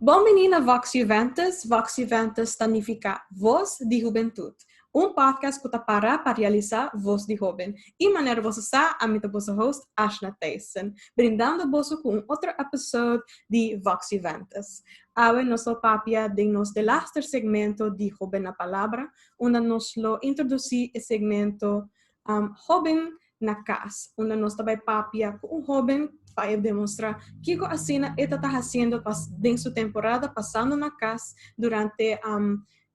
Bon bini na Vox Juventus. Vox Juventus ta nifica Voz di Hubentud. Un podcast cu ta para pa realisa voz di hoben. Y manera boso sa, ami ta boso host Ashna Thijssen, brindando boso cu un otro episode di Vox Juventus. Awe nos lo papia den nos delaster segmento di Hoben na Palabra, unda nos lo introduci e segmento Hoben na Cas, unda nos ta bay papia cu un hoben pa e demostra kico asina e ta ta haciendo den su temporada pasando na cas durante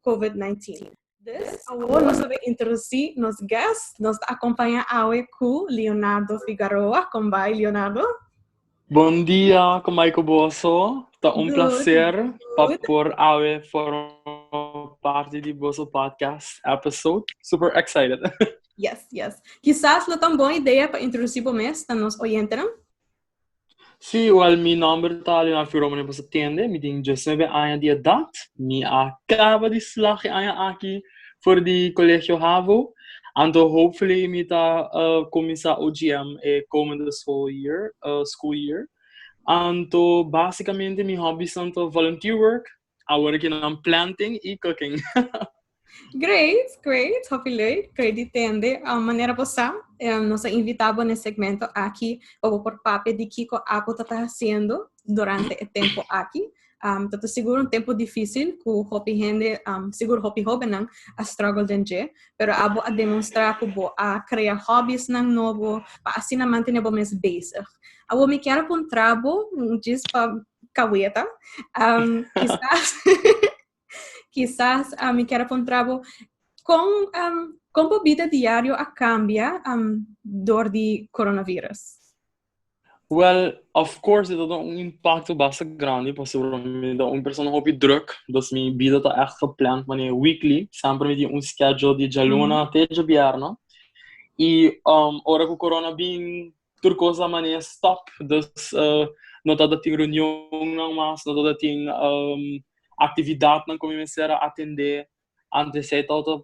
COVID-19. Dus, awor nos ta bay introduci nos guest. Nos ta acompaña awe cu Leonardo Figaroa. Con bay, Leonardo? Bon dia, con bay cu boso? Ta un placer pa por awe forma parti di boso podcast episode. Super excited. Yes. Kisas lo ta un bon idea pa introduci bo mes na nos oyentenan? Sí, well, mi nomber ta Leonardo Figueroa, manera boso tende. Mi tin 19 aña di edad. Mi a caba di slag e aña aki for di Colegio Havo. Anto hopefully mi ta cuminsa OGM e komende school year. Anto basicamente mi hobbies ta volunteer work, awor aki nan planting y cooking. Great, great, hopi leuk, great di tende. Manera bo sa, nos a invita bo n'e segmento aki pa bo por papia di kiko abo ta ta haciendo durante e tempo aki. Ta ta sigur un tempo dificil cu hopi hende, sigur hopi hobennan a struggle den dje, pero abo a demonstra cu bo a crea hobbiesnan nobo pa asina mantene bo mes bezig. Awor mi kier a puntra bo, djis pa caweta, kisas mi kier a puntra bo con bo bida diario a cambia door di coronavirus? Well, of course, e ta un impacto basta grandi, pasobra mi ta un persona hopi druk, dus mi bida ta echt gepland manera weekly, semper mi tin un schedule di djaluna te djabierna, y ora cu corona bin, tur cos a manera stop, dus no tabata tin reunionnan mas, no tabata tin actividadnan cu mi mester a atende, antes esey tabata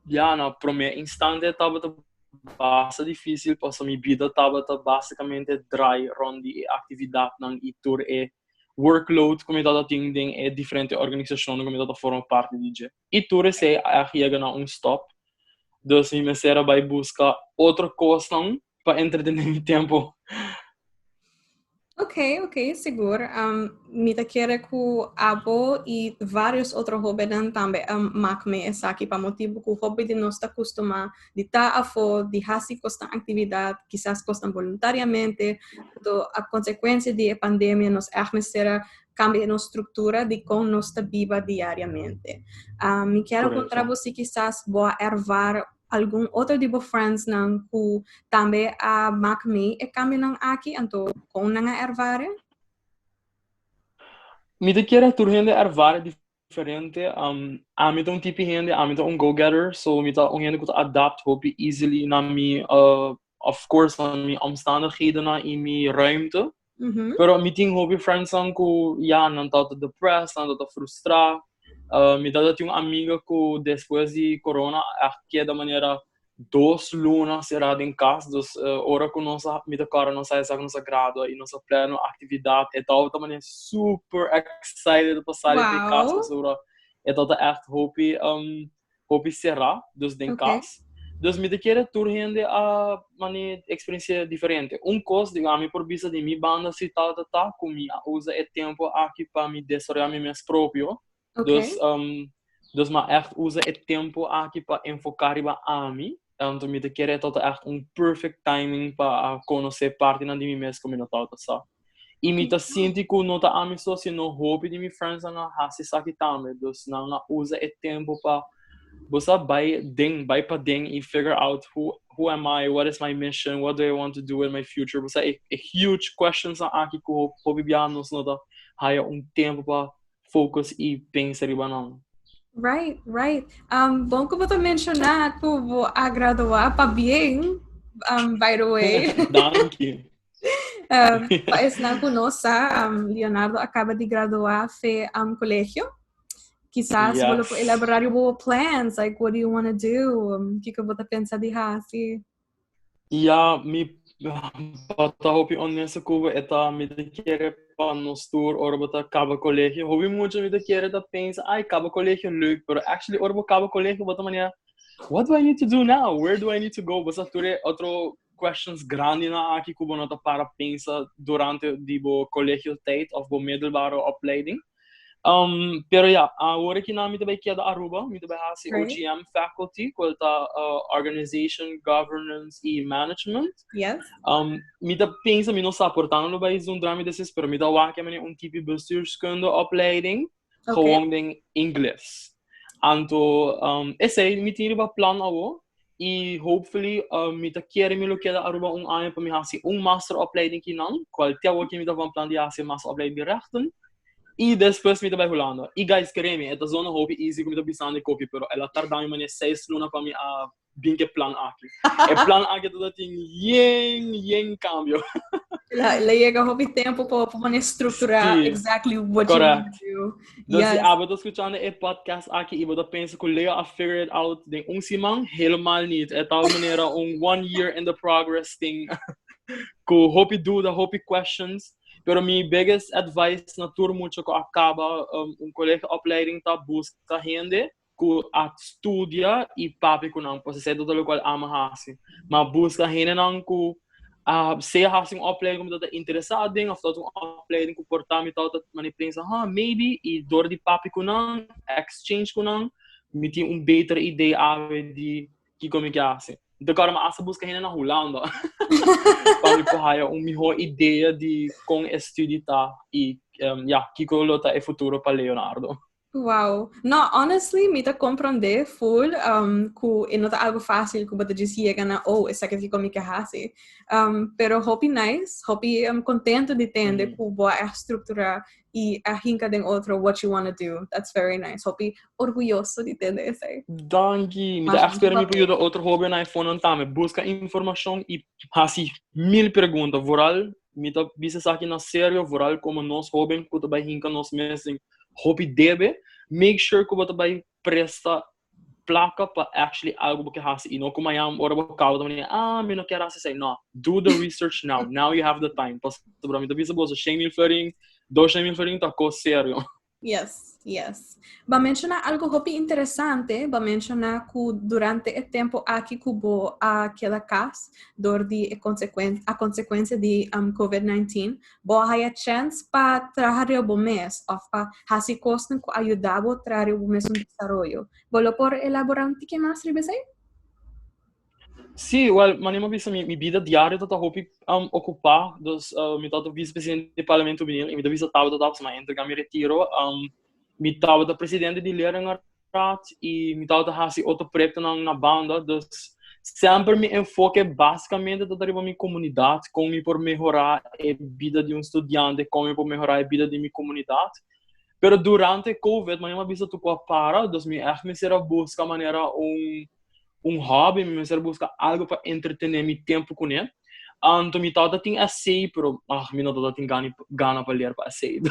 ya na prome instante tabata basta dificil pasobra mi bida tabata basicamente draai rond di e actividadnan y tur e workload cu mi tabata tin den e diferente organisacionnan cu mi tabata forma parti di dje. Y tur esey a yega na un stop, dus mi mester a bay busca otro cosnan pa entretene mi tempo. Ok, sigur. Mi ta kere ku abo i varios otro hóbennan tambe a mak mee esaki pa motibu ku hopi di nos ta kustumá di ta afó, di hasi kosnan aktividat, kisas kosnan boluntariamente. Anto a konsekuensia di e pandemia nos ègt mester a kambia nos struktura di kon nos ta biba diariamente. Mi kier a puntra bo si kisas bo a ervar algun otro di bo friendsnan ku tambe a mak mee e kambionan aki, anto kon nan a ervare? Mi ta kere tur hende ervare diferente. Ami ta un tipi hende, ami ta un go-getter, so mi ta un hende ku ta adapt hopi easily na mi, of course, na mi omstandighedennan i mi ruimte. Pero mi tin hopi friendsnan ku ya nan tabata depressed, nan tabata frustrá. Mi tabata tin un amiga ku despues di corona a keda manera 2 luna será den kas. Dus ora ku nos a, mi ta kòrda nos a hesa ku nos a gradua i nos a pleno aktividat, e tabata manera super excited pa sali di kas pasobra e tabata ègt hopi hopi será, dus den kas. Dus mi ta kere tur hende a manera eksperensia diferente. Un kos di ami por bisa di mi banda si tabata ta ku mi a usa e tempu aki pa mi desaroyá mi mes propio. Dus mi a ègt usa e tempu aki pa enfoká riba ami. Anto mi ta kere e tabata ègt un perfect timing pa a konosé partinan di mi mes ku mi no tabata sa. I mi ta sinti ku no ta ami so, sino hopi di mi friendsnan a hasi esaki tambe. Dus nan a usa e tempu pa bo sa bai den, bai paden i figure out who am I, what is my mission, what do I want to do with my future. Bo sa e huge questionsnan aki ku hopi biaha nos no ta haya un tempu pa focus i pensa riba nan. Right. Bon ku bo ta menshoná ku bo a graduá, pabien, by the way. Danki. Pa esnan ku no sa, Leonardo a kaba di graduá fe kolegio. Kisas bo lo por elaborá riba bo plans, like what do you wanna do? Kiko bo ta pensa di hasi? Ya, mi pa ta hopi honesto ku bo, e ta mi ta kere pa. pa nos tur ora bo ta kaba kolegio. Hopi mucha mi ta kere ta pensa, ai, kaba kolegio leuk, pero actually ora bo kaba kolegio bo ta manera, what do I need to do now? Where do I need to go? Bo sa tur e otro questions grandinan aki ku bo no ta para pensa durante di bo kolegio tijd of bo middelbare opleiding. Pero ya, awor aki nan mi ta bai keda Aruba, mi ta bai hasi OGM faculty, kual ta Organization, Governance i Management. Mi ta pensa, mi no sa por ta lo bai zundra mi despues, pero mi ta wak manera un tipi bestuurskunde opleiding, gewoon den Ingles. Anto, esei mi tin riba plan awo, i hopefully mi ta kere mi lo keda Aruba un aña pa mi hasi un masteropleiding kinan, kual te awo ki mi ta van plan di hasi e masteropleiding di rechten, i despues mi ta bai Hulanda. I guys, kere mi, e ta zona hopi easy ku mi ta bisando e koki, pero el a tarda mi manera 6 luna pa mi a bin ku e plan aki. E plan aki ta tin yen, yen kambio. El a yega hopi tempu pa por strukturá exactly what you want to do. Dus si bo ta skuchando e podcast aki i bo ta pensa ku Leo a figure it out den un siman, helemaal niet. E ta manera un one year in the progress thing. Ku hopi duda, hopi questions. Pero mi biggest advice na tur mucha ku a kaba un collegeopleiding ta buska hende ku a studia i papia ku nan. Pues esei ta lokual ami a hasi. Ma buska hendenan ku sea hasi un opleiding ku mi ta interesá den of ta un opleiding ku por ta mi ta mani pensa, ha, maybe, i dor di papia ku nan, exchange ku nan, mi tin un beter idee awe di kiko mi ke hasi. Anto kòrda mi hasta buska hende na Hulanda pa mi por haya un mihó idea di kon e studie ta i ya, kiko lo ta e futuro pa Leonardo. Wow. No, honestly, mi ta komprondé full ku e no ta algu fásil ku bo ta djis yega na, oh, esaki ta kiko mi ke hasi. Pero hopi nice, hopi kontentu di tende ku bo a strukturá i a hinka den otro what you wanna do. That's very nice. Hopi orguyoso di tende esei. Danki. Mi ta echt spera mi por yuda otro hóbennan eifonan tambe. Buska informashon i hasi mil pregunta. Vooral, mi ta bisa esaki na serio, vooral komo nos hóben ku ta bai hinka nos mes den hopi debe, make sure ku bo ta bai presta plaka pa actually algu bo ke hasi i no ku mañan ora bo kaba ta manera, ah, mi no kier hasi esei. No, do the research now. Now you have the time. Pasobra mi ta bisa boso 100.000 florin, 200.000 florin ta kos serio. Yes. B'a menshoná algu hopi interesante, b'a menshoná ku durante e tempu aki ku bo a keda kas dor di e konsekuen a konsekuensia di COVID-19, bo a haya chèns pa traha riba bo mes òf pa hasi kosnan ku a yuda bo traha riba bo mes un desaroyo. Bo lo por elaborá un tiki mas riba esei? Sí, well, manera mi a bisa, mi bida diario ta hopi okupá. Dus mi tabata vicepresidente di Parlamento Hubenil i mi ta bisa tabata ta pasobra mi a entregá mi retiro. Mi tabata presidente di Leerlingenraad i mi tabata hasi otro proyektonan na banda. Dus semper mi enfoke básikamente ta riba mi komunidat, kon mi por mehorá e bida di un studiante, kon mi por mehorá e bida di mi komunidat. Pero durante Covid, manera mi a bisa tur ku a para, dus mi ègt mester a buska manera un hobby, mi mester busca algo pa entretener mi tempo kuné. Anto mi tabata tin esei, pero ah, mi no tabata tin gana, gana pa leer pa esei.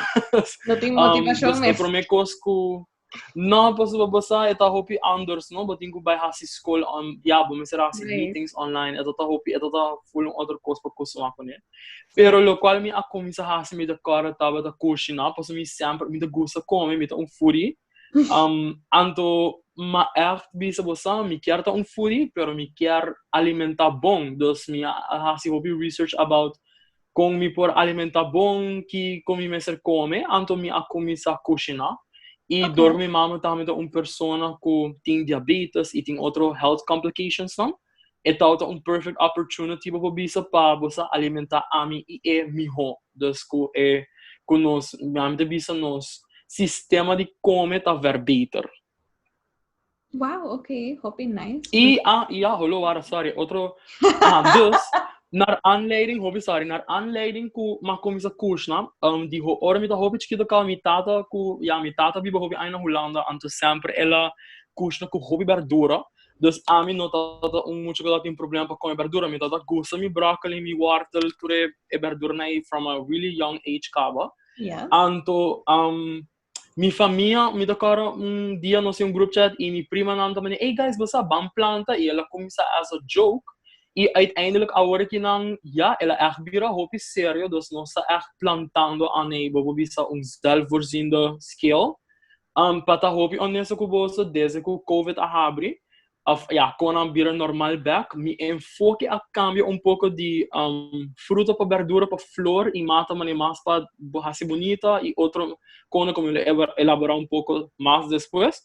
No tin motivacion Dus e mes. promé kos ku no, pasobra bo sa e ta hopi anders, no? Bo tin ku bai hasi skol on, ya, bo mester hasi meetings online, e ta hopi, e ta full un otro kos pa kustumá kuné. Pero lokual mi a kuminsá hasi mi ta kòrda tabata kushiná, pasobra mi semper, mi ta gusta kome, mi ta un foodie. Anto m'a ègt bisa bo sa, mi kier ta un foodie, pero mi kier alimentá bon. Dus mi a hasi hopi research about kon mi por alimentá bon, kiko mi mester kome. Anto mi a kuminsá kushiná. I dor ku mi mama tambe ta un persona ku tin diabetes i tin otro health complicationsnan, e tabata un perfect opportunity bo por bisa pa bo sa alimentá ami i e mihó. Dus ku e ku nos, ami ta bisa nos sistema di kome ta verbeter. Wow, ok, hopi nice. I, ah, i ja, holo wara, sorry, otro, ah, dus, naar aanleiding, hopi sorry, naar aanleiding ku m'a kuminsá kushna, di ho, ora mi ta hopi chikito kaba mi tata ku, ya, mi tata biba hopi aña na Hulanda, anto semper el a kushna ku hopi berdura. Dus ami no tabata un mucha ku tabatin problema pa kome berdura. Mi tabata gusta mi broccoli, mi wortel, tur e e berduranan ei from a really young age kaba. Anto mi famia, mi ta kòrda un dia nos tin un group chat i mi primanan ta manda, ey guys bo sa ban planta i el a kuminsá as a joke. I uiteindelijk awor aki nan, ja, el a echt bira hopi serio, dus nos ta echt plantando aan bo por bisa un zelfvoorziende scale. Pa ta hopi honesto ku boso, desde ku COVID a habri, of ja, kon a bira normal bek, mi enfoke a kambia un poko di fruta pa berdura pa flor i mata manera mas pa hasi bunita i otro kosnan ku mi lo elaborá un poko mas despues.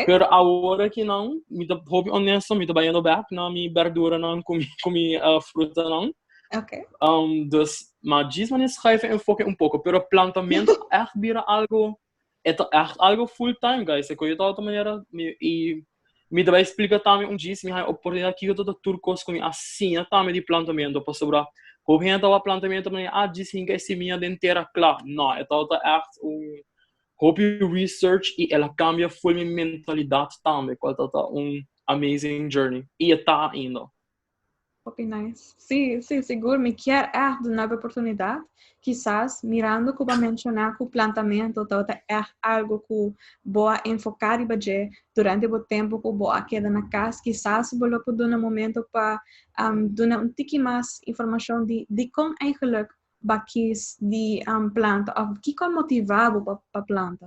Pero awor aki nan, mi ta hopi honesto, mi ta bayendo bek na mi berduranan ku mi frutanan. Dus, maar djis manera schuif enfoke un poko, pero plantamentu echt bira algo, e ta echt algo full time, guys. E ta otro manera, i mi ta bai splika tambe un djis, mi haña oportunidat kiko ta tur kos ku mi a siña tambe di plantamentu, pasobra hopi hende ta wak plantamentu manera, ah, djis hinka e simia den tera kla. No, e ta echt un hopi research i el a kambia full mi mentalidat tambe, kual ta un amazing journey. I e ta ainda. Hopi nice. Sí, sigur. Mi kier echt duna oportunidat. Kisas, mirando ku bo a menshoná ku plantamentu ta echt algo ku bo a enfoká riba dje durante e tempu ku bo a keda na kas, kisas bo lo por duna momento pa duna un tiki mas informashon di kon eigenlijk bo a kies di planta òf kiko a motivá bo pa planta.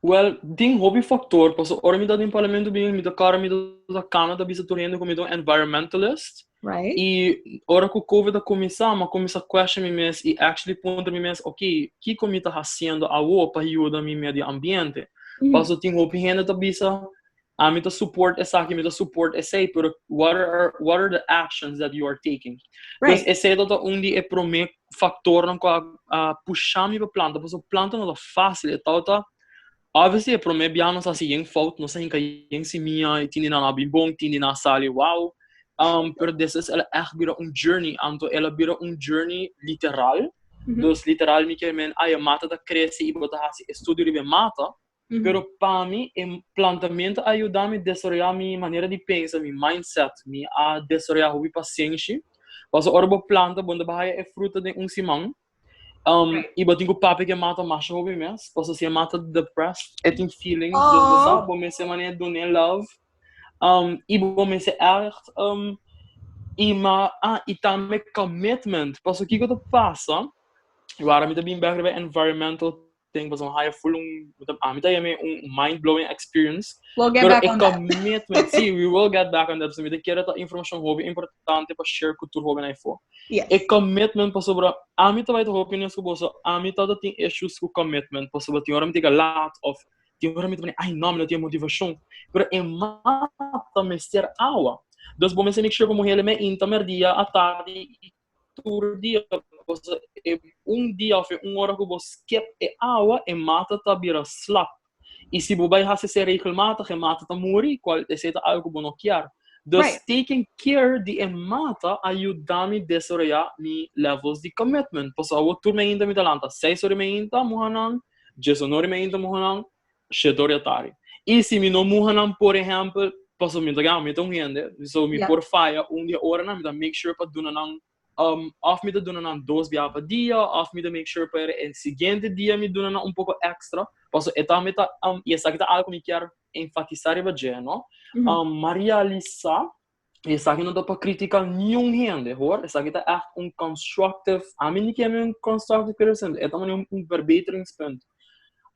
Well, tin hopi faktor, paso ora mi ta den parlamento bin, mi ta kara mi ta kana ta bisa tur hende ku mi ta un environmentalist. I ora ku COVID a kuminsá, mi a kuminsá question mi mes i actually puntra mi mes, ok, kiko mi ta hasiendo awo pa yuda mi medio ambiente? Paso tin hopi hende ta bisa, ah, mi ta support esaki, mi ta support esei, pero what are the actions that you are taking? Dus esei ta un di e promé faktornan ku a pusha mi pa planta, paso planta no ta fásil, e ta obviously e promé bia nos hasi yen fout, nos a hinka yen simia, i tin di nan a bin bon, tin di nan a sali wow. Pero despues el a echt bira un journey, anto el a bira un journey literal. Dus literal mi ke men, ah, e mata ta krese i bo ta hasi estudio riba e mata. Pero pa mi, e plantamentu a yuda mi desaroyá mi manera di pensa, mi mindset, mi a desaroyá hopi pasenshi. Pasobra ora bo planta, bo no ta bai haya e fruta den un siman. I bo tin ku papia ku e mata masha hopi mes, pasobra si e mata depressed, e tin feelings, dus bo sa, bo mester manera dun'é love. I bo mester echt, i ma, ah, i tambe commitment, pasobra kiko ta pasa, wara mi ta bin bek riba e environmental thing, pasobra mi haya full un, ami ta yama un mind blowing experience. We'll get Pero back e on that. Commitment, sí, we will get back on that. So mi ta kere ta informashon hopi importante pa share ku tur hoben afó. E commitment, pasobra ami ta bai ta hopi honesto ku boso, ami tabata tin issues ku commitment, pasobra tin ora mi ta yega laat of tin ora mi ta pone, ay no, mi no tin motivashon. Pero e mata mester awa. Dus bo mester make sure ku muhé me inta merdia, atardi i tur dia. Pasobra e un dia of e un ora ku bo skip e awa, e mata ta bira slap. I si bo bai hasi esei regelmatig, e mata ta muri, kual esei ta algu ku bo no kier. Dus taking care di e mata a yuda mi desaroyá mi levels di commitment. Pasobra awor tur mainta mi ta lanta 6 ora di mainta muha nan, 10 or di mainta muha nan, 7 or di atardi. I si mi no muha nan, por ehèmpel, pasobra mi ta gana, mi ta un hende, so mi por faya un di e oranan, mi ta make sure pa duna nan, òf mi ta duna nan dos bia pa dia, òf mi ta make sure pa e siguiente dia mi duna nan un poko extra, pasobra e tambe ta, i esaki ta algu ku mi kier enfatisá riba dje, no? Mi a realisá, i esaki no ta pa kritiká niun hende, hoor, esaki ta ègt un constructive, ami ni ke un constructive criticism, e ta manera un verbeteringspunt.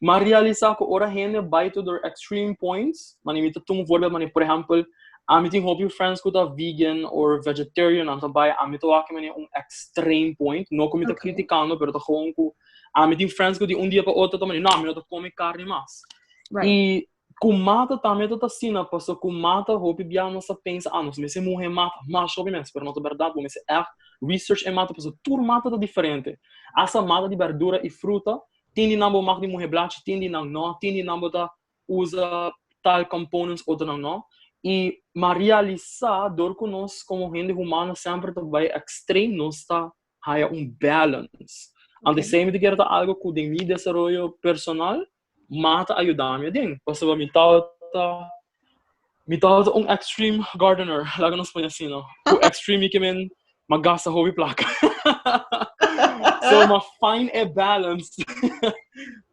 Mi a realisá ku ora hende bai to their extreme points, manera mi ta tuma un voorbeeld, manera por ehèmpel, ami tin hopi friends ku ta vegan or vegetarian, nan ta bai, ami ta wak manera un extreme point, no ku mi ta kritikando, pero ta gewoon ku ami tin friends ku di un dia pa otro ta manera, no, mi no ta kome karni mas. I ku mata tambe ta asina, pasobra ku mata hopi bia nos ta pensa, ah, nos mester muha e mata mas hopi mes, pero no ta bèrdat, bo mester ègt research e mata, pasobra tur mata ta diferente. Asta mata di bèrdura i fruta, tin di nan bo mag di muha blachi, tin di nan no, tin di nan bo ta usa tal components, otronan no. I mi a realisá dor ku nos komo hende humano semper ta bai extreme, nos ta haya un balance. Anto esei mi ta kere ta algu ku den mi desaroyo personal mata a yuda mi aden. Pasobra mi tabata un extreme gardener, laga nos pone asina. Ku extreme mi ke men m'a gasta hopi plaka. So m'a find a balance.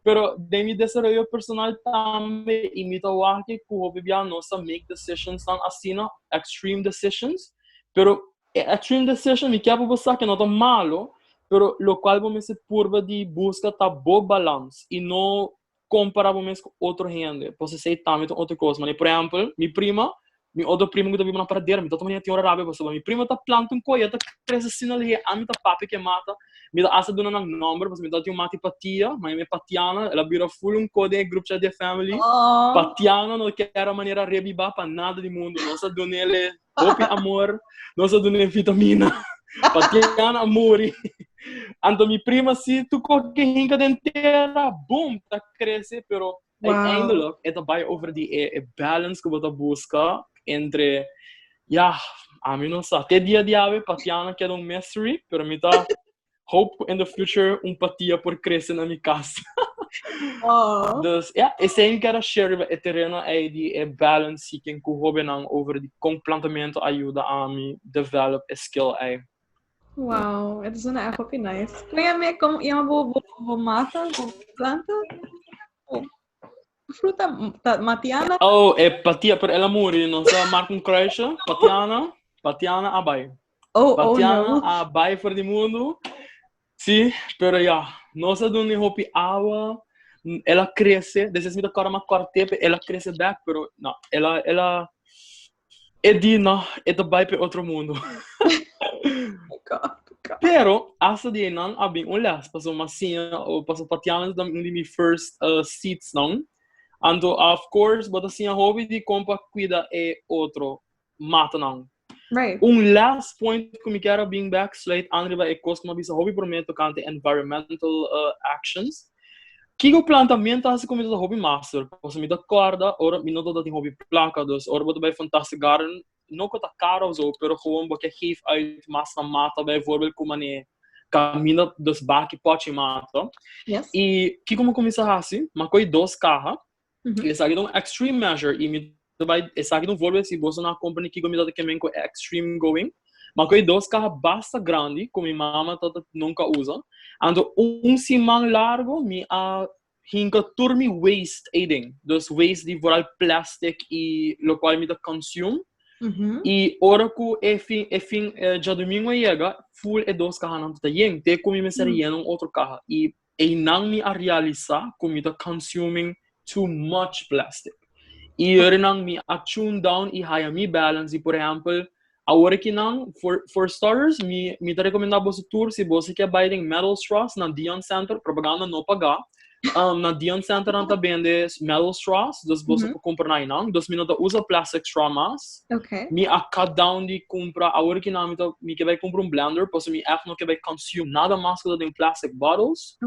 Pero den mi desaroyo personal tambe i mi ta wak ku hopi bia nos ta make decisions nan asina, extreme decisions. Pero e extreme decision mi kier pa bo sa ke no ta malo, pero lokual bo mester purba di buska ta bo balans i no kompará bo mes ku otro hende. Pasobra esei tambe ta un otro kos. Manera por ehèmpel, mi prima, mi otro prima ku ta biba na Paradera, mi ta tuma tin ora rabia pasobra mi prima ta planta un koi, e ta krese asina lihé, ami ta papia ke mata, mi ta asta duna nan nòmber pasobra mi ta tin un mati Patia, mi yama e Patiana, el a bira ful un koi den e group chat di e family. Patiana no kier a manera rebibá pa nada di mundu, nos a dun'el e hopi amor, nos a dun'é vitamina. Patiana a muri. Anto mi prima si tu koke hinka den tera, boom, ta krese, pero uiteindelijk e ta bai over di e, e balance ku bo ta buska entre, ja, ami no sa. Te dia di awe Patiana keda un mystery, pero mi ta hope ku in the future un patia por krese na mi kas. Oh. Dus ja, esei mi kier a share riba e tereno ei di e balance seeking ku hobennan over di kon plantamento a yuda ami develop e skill ei. Wow, e ta sona echt hopi nice. Kon yama kon yama bo bo bo mata, bo planta? Bo fruta ta matiana? Oh, e patia, pero el a muri, nos a marka un kruisje, Patiana, Patiana a bai. Oh, oh Patiana no. a bai for di mundu. Sí, pero ya, nos a duna hopi awa, el a crece, despues mi ta kòrda m'a kòrt'é, pe el a crece bek, pero no, el a, el a, e di no, e ta bai p'e otro mundu. Oh God, God. Pero, hasta di einan a bin un les, pasobra m'a siña, o pasobra Patiana ta un di mi first seeds nan. Anto, of course, bo ta siña hopi di kon pa kuida e otro matanan. Un last point ku mi kier a bin back sluit aan riba e kos ku mi a bisa hopi promé tokante environmental actions. Kiko plantamento ta hasi ku mi ta hopi master? Pasobra mi ta kòrda ora mi no tabata tin hopi plaka, dus ora bo ta bai Fantastic Garden no ku ta karo of zo, pero gewoon bo ke geef uit mas na mata bijvoorbeeld ku manera kaminda dus baki pòchi mata. I kiko mi kuminsá hasi? Mi a kohe dos kaha Esaki ta un extreme measure i mi ta bai esaki ta un voorbeeld si boso na company kiko mi ta kemen ku extreme going. Ma ku e dos kaha basta grandi ku mi mama ta nunka usa. Anto un siman largo mi a hinka tur mi waste eiden. Dus waste di vooral plastic i lokual mi ta consume. I ora ku e fin e fin djadumingu a yega full e dos kahanan ta yen te ku mi mester yena un otro kaha. I Einan mi a realisá ku mi ta consuming too much plastic. I nan mi a tune down i haya mi balance. I por ehèmpel, awor aki nan, for, for starters, mi, mi ta rekomendá boso tur si boso ke bai den metal straws na Dion Center, propaganda no pagá. Na Dion Center nan ta bende metal straws, dus boso por kumpra na einan. Dus mi no ta usa plastic straw mas. Mi a cut down di kumpra, awor ki nan mi ta, mi ke bai kumpra un blender, pasobra mi ègt no ke bai consume nada mas ku ta den plastic bottles.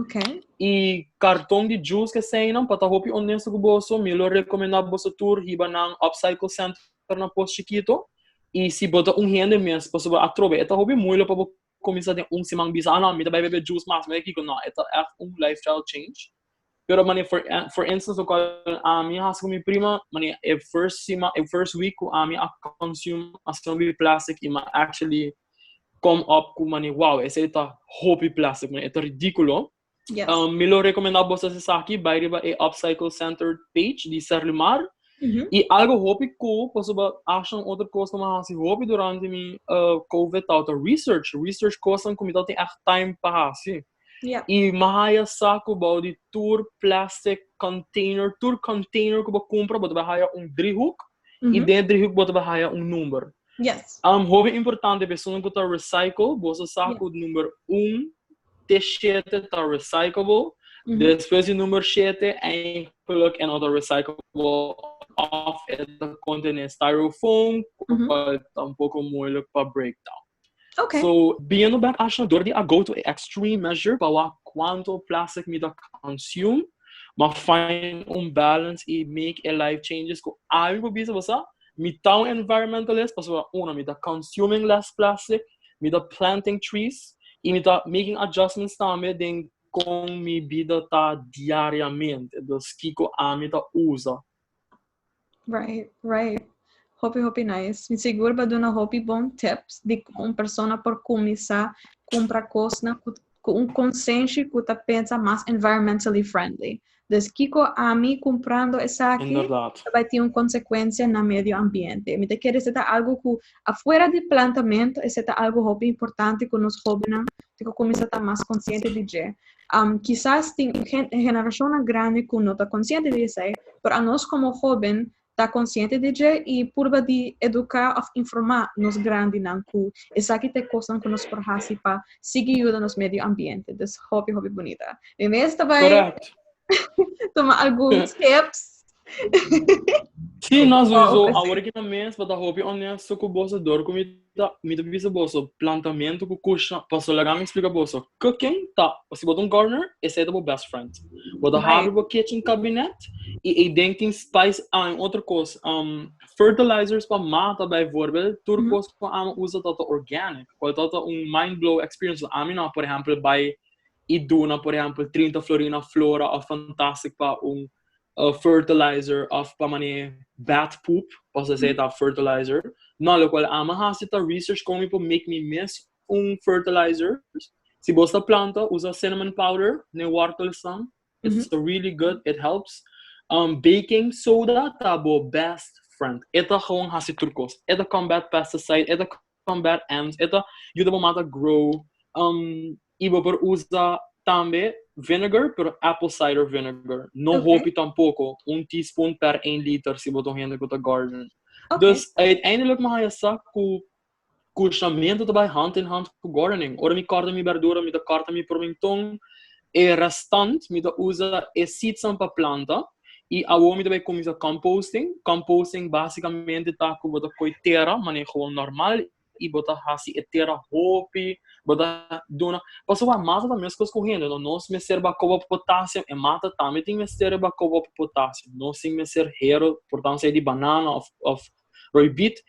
I karton di juice ke eseinan, pa ta hopi honesto ku boso, mi lo rekomendá boso tur hiba nan Upcycle Center na Pos Chikito. I si bo ta un hende mes, pasobra atrobe e ta hopi moeilijk pa bo kuminsá den un siman bisa, ah no, mi ta bai bebe juice mas, mi bai kiko. No, e ta ègt un lifestyle change. Pero mane for for instance lokual ami a hasi ku mi prima, mane e first sima e first week ku ami a consume asina hopi plastic i mi a actually come up ku mane wow esei ta hopi plastic mane e ta ridículo. Yes. Mi lo rekomendá boso hasi esaki, bai riba e Upcycle Center page di Serlimar. I algo hopi cool pasobra asha un otro kos ku mi a hasi hopi durante mi covid tabata research, research kosnan ku mi tabatin ègt time pa hasi. I mi a haya sa ku bou di tur plastic container, tur container ku bo kumpra bo ta bai haya un driehoek i den e driehoek bo ta bai haya un number. Hopi importante pa esun ku ta recycle, boso sa ku number un te shete ta recyclable, despues di number shete eigenlijk e no ta recyclable of e ta contene styrofoam ku ta un poko moeilijk pa break down. So, biendo bek asha dor di a go to e extreme measure pa wak cuanto plastic mi ta consume, m'a find un balance y make e life changes cu ami por bisa bo sa, mi ta un environmentalist pasobra uno mi ta consuming less plastic, mi ta planting trees y mi ta making adjustments tambe den con mi bida ta diariamente, dus kico ami ta usa. Right, right. Hopi, hopi nice. Mi sigur ba duna hopi bon tips di con un persona por cuminsa cumpra cosnan cu, cu un consenshi cu ta pensa mas environmentally friendly. Dus kiko ami kumprando esaki Inderdaad. Bai tin un konsekuensia na medio ambiente. Mi ta kere esei ta algu ku afuera di plantamentu, esei ta algu hopi importante ku nos hóbennan tin ku kuminsá ta mas konsiente di dje. Kisas tin generashonnan grandi ku no ta konsiente di esei, pero anos komo hóben ta konsiente di dje i purba di eduká òf informá nos grandinan ku esaki ta e kosnan ku nos por hasi pa sigui yuda nos medio ambiente. Dus hopi hopi bunita. Mi mes ta bai tuma algun tips. Sí, no, sowieso. Awor aki na mes, pa ta hopi honesto ku boso, dor ku mi ta, mi ta bisa boso, plantamentu ku kusha, paso laga mi explica boso, cooking ta, si bo ta un gardener, esei ta bo best friend. Bo ta habri bo kitchen cabinet i eiden tin spice, ah, en otro kos, fertilizers pa mata bijvoorbeeld, tur kos ku ami usa ta ta organic, kual ta ta un mind blow experience. Ami no, por ehempel, bai i duna, por ehempel, 30 florina Flora of Fantastic pa un fertilizer of pa mane bat poop, pasobra esei ta fertilizer. No, lokual ami a hasi ta research kon mi por make mi mes un fertilizer. Si bo ta planta, usa cinnamon powder, ne wortelsan. It's really good, it helps. Baking soda ta bo best friend. E ta gewoon hasi tur kos. E ta combat pesticide, e ta combat ants, e ta yuda bo mata grow. I bo por usa tambe vinegar, pero apple cider vinegar. No hopi tampoco, un teaspoon per 1 liter si bo ta un hende ku ta garden. Dus uiteindelijk mi haya sa ku kushamento ta bai hand in hand ku gardening. Ora mi kòrta mi berdura, mi ta kòrta mi prominton, e restant mi ta usa e seedsnan pa planta. I awor mi ta bai kuminsá composting. Composting básikamente ta ku bo ta koi tera manera gewoon normal i bo ta hasi e tera hopi, bo ta duna. Pasobra mata ta meskos ku hende, no? Nos mester bakoba pa potassium, e mata tambe tin mester bakoba pa potassium. Nos tin mester hero, por tanto sea di banana òf roibit,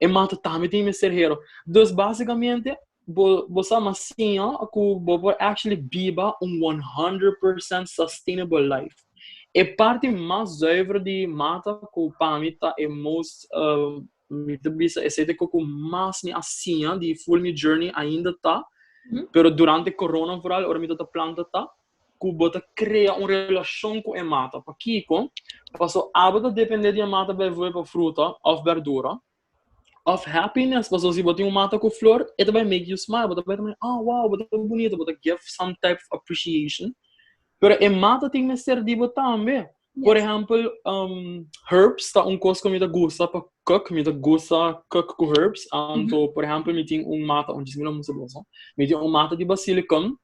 e mata tambe tin mester hero. Dus básikamente bo sa mas siña ku bo por actually biba un 100% sustainable life. E parti mas zuiver di mata ku pa mi ta e most, mi ta bisa esei ta e ku mas mi a siña di full mi journey ainda ta, pero durante corona vooral ora mi ta planta ta ku bo ta krea un relashon ku e mata. Pakiko? Paso abo ta depende di e mata bijvoorbeeld pa fruta òf berdura òf happiness. Paso si bo tin un mata ku flor e ta bai make you smile, bo ta bai ta oh wow bo ta bunita, bo ta give some type of appreciation. Pero e mata tin mester di bo tambe. Por ehempel, herbs ta un kos ku mi ta gusta pa cook, mi ta gusta cook ku herbs. Anto, por ehempel, mi tin un mata, un djis mi lo mustra boso. Mi tin un mata di basilicum.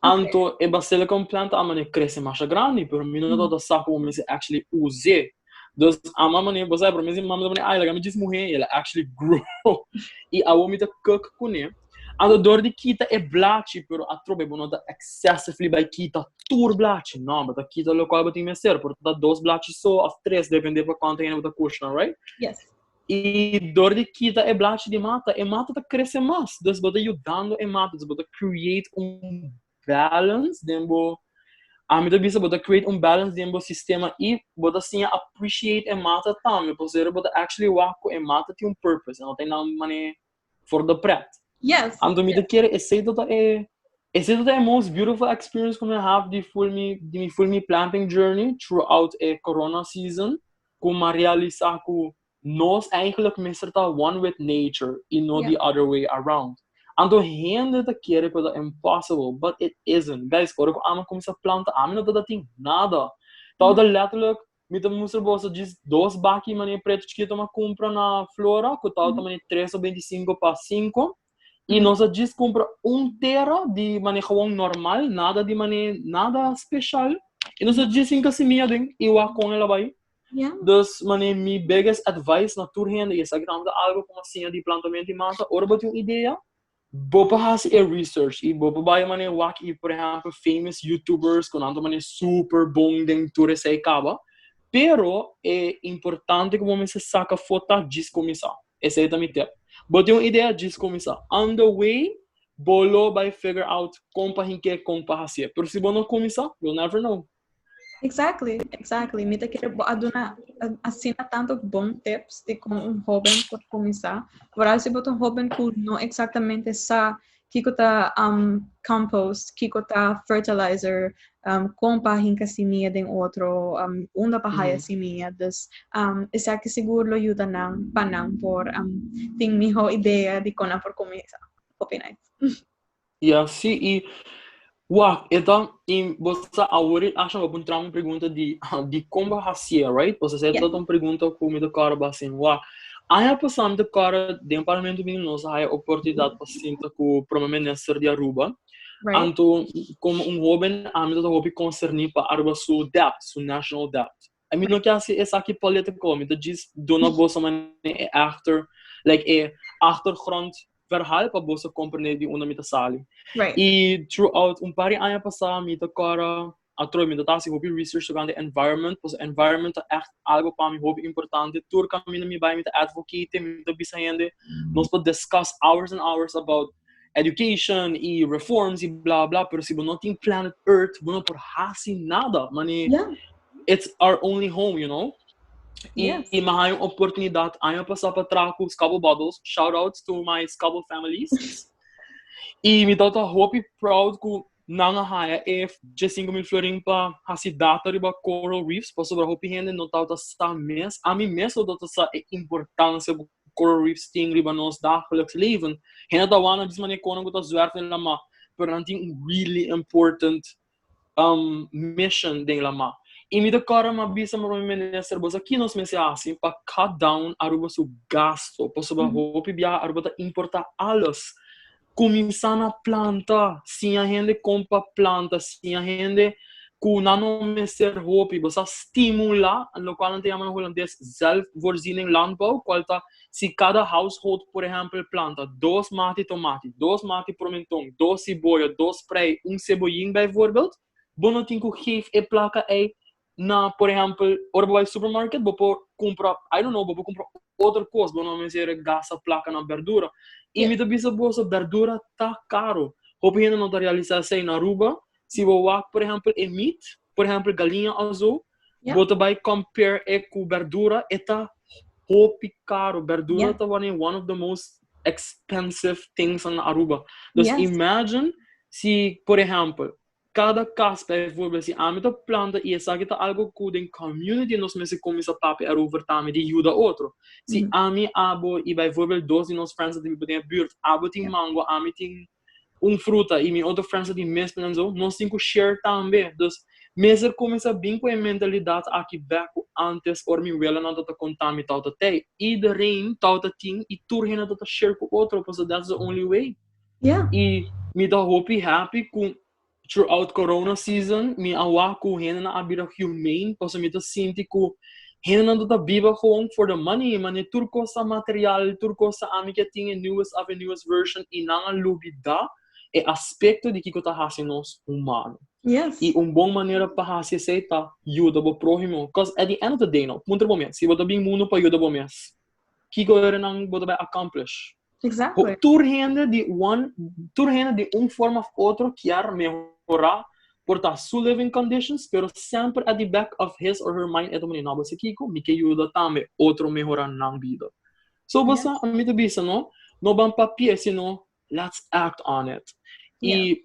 Anto, e basilicum plant a manera krese masha grandi, pero mi no tabata sa komo mester actually us'é. Dus, ama manera, bo sa, promé si mama ta pone, ay, laga mi djis muhé, i el a actually grow. I awor mi ta cook kuné. Anto dor di kita e blachi, pero atrobe bo no ta excessively bai kita tur blachi. No, bo ta kita lokual bo tin mester. Por ta dos blachi so of tres, depende pa kuantu hende bo ta kushna, right? Yes. I dor di kita e blachi di mata, e mata ta krese mas. Dus bo ta yudando e mata, dus bo ta create un balance den bo, ami ta bisa bo ta create un balance den bo sistema i bo ta siña appreciate e mata tambe, pasobra bo ta actually wak ku e mata tin un purpose, e no ta einan manera for de pret. Anto mi ta kere esei ta e esei ta e most beautiful experience ku mi have di full mi di mi full mi planting journey throughout e corona season ku mi a realisa ku nos eigenlijk mester ta one with nature i no the other way around. Anto hende ta kere ku ta impossible but it isn't. Guys, ora ku ami a kuminsá planta ami no tabata tin nada. Tabata letterlijk Mi ta mustra boso djis dos baki manera pretu chikito m'a kumpra na Flora, ku tabata manera tres o 25 pa 5. I nos a djis kumpra un tera di manera gewoon normal, nada di manera, nada speshal. I nos a djis hinka simia den i wak kon el a bai. Dus manera mi biggest advice na tur hende, i esaki tambe ta algo ku m'a siña di plantamentu di mata, ora bo tin un idea, Bo por hasi e research i bo por bai manera wak i por ehempel famous youtubers ku nan ta manera super bon den tur esei kaba, pero e importante ku bo mester saka afó ta djis kuminsá. Esei ta mi tip. Bo tin un idea, djis kuminsá. On the way bo lo bai figure out kon pa hink'é, kon pa hasié. Pero si bo no kuminsá, you'll never know. Exactly, exactly. Mi ta kere bo a duna asina tanto bon tips di kon un hoben por kuminsá. Vooral si bo ta un hoben ku no eksaktamente sa Kiko ta compost, kiko ta fertilizer, kon pa hinka simia den otro, unda pa haya simia. Dus esaki sigur lo yuda nan pa nan por tin miho idea di kon nan por kuminsá. Hopi nice. Ja, sí, i wak, e ta, i bo sa awor i asha bo puntra un pregunta di di kon bo hasié, right? Bo sa e ta un pregunta ku mi ta kòrda bo hasi. Wak, aña pasá mi ta kòrda den parlamento bini nos a haya oportunidat pa sinta ku prome minister di Aruba. Anto komo un hóben ami ta hopi konserní pa Aruba su debt, su national debt. Ami no ke hasi esaki political, mi ta djis duna boso manera e achter, like e achtergrond verhaal pa boso comprende di unda mi ta sali. I throughout un par di aña pasá mi ta kòrda atrobe mi ta ta hasi hopi research tocante environment, pasobra environment ta ègt algo pa mi hopi importante. Tur kaminda mi bai mi ta advocate, mi ta bisa hende nos por discuss hours and hours about education i reforms i bla bla, pero si bo no tin planet earth bo no por hasi nada. Mane it's our only home, you know. I mi a haña un oportunidat aña pasá pa traha ku Scabble Bubbles. Shout out to my Scabble families. I mi tabata hopi proud ku nan a haña e 15,000 florin pa hasi data riba coral reefs, pasobra hopi hende no tabata sa mes. Ami mes no tabata sa e importansia ku coral reefs tin riba nos dagelijks leven. Hende ta wak nan djis manera konan ku ta zwerf den lamá, pero nan tin un really important mission den lamá. I mi ta kòrda mi a bisa mi prome minister, bo sa ki nos mester hasi pa cut down Aruba su gasto, pasobra hopi biaha Aruba ta importá alles. Kuminsá na planta, siña hende kon pa planta, siña hende ku nan no mester hopi. Bo sa stimulá lokual nan ta yama na hulandes zelfvoorziening landbouw, kual ta si kada household por ehèmpel planta dos mati tomati, dos mati promenton, dos siboyo, dos prei, un seboyin bijvoorbeeld, bo no tin ku geef e plaka ei na por ehèmpel ora bo bai supermarket bo por kumpra I don't know bo por kumpra otro kos bo no mester gasta plaka na berdura. I mi ta bisa boso berdura ta karo. Hopi hende no ta realisá esei. Na Aruba si bo wak por ehèmpel e meat, por ehèmpel galiña òf bo ta bai compare e ku berdura e ta hopi karo. Berdura ta one of the most expensive things na Aruba. Dus imagine si por ehèmpel kada kas bijvoorbeeld si ami ta planta i esaki ta algo ku den community nos mester kuminsá papia erover tambe di yuda otro. Si ami, abo i bijvoorbeeld dos di nos friends ta biba den e buurt, abo tin mango, ami tin un fruta i mi otro friends ta tin mes enzo, nos tin ku share tambe. Dus mester kuminsá bin ku e mentalidat aki bek ku antes ora mi welanan tabata konta mi tabata tei. Iedereen tabata tin i tur hende tabata share ku otro pasobra that's the only way. I mi ta hopi happy ku throughout corona season mi a wak ku hendenan a bira humane pasobra mi ta sinti ku hendenan ta ta biba gewoon for the money mane tur kos ta material tur kos ta ami ke tin e newest of e newest version i nan a lubida e aspekto di kiko ta hasi nos humano. I un bon manera pa hasi esei ta yuda bo prohimo cause at the end of the day no puntra bo mes si bo ta bin mundu pa yuda bo mes kiko nan bo ta bai accomplish? Tur hende di one, tur hende di un forma of otro kier mehora por ta su living conditions, pero semper at the back of his or her mind e ta muni, no, bo sa kiko, mi ke yuda tambe otro mehora nan bida. So bo sa, mi ta bisa no, no ban papia, sino let's act on it. I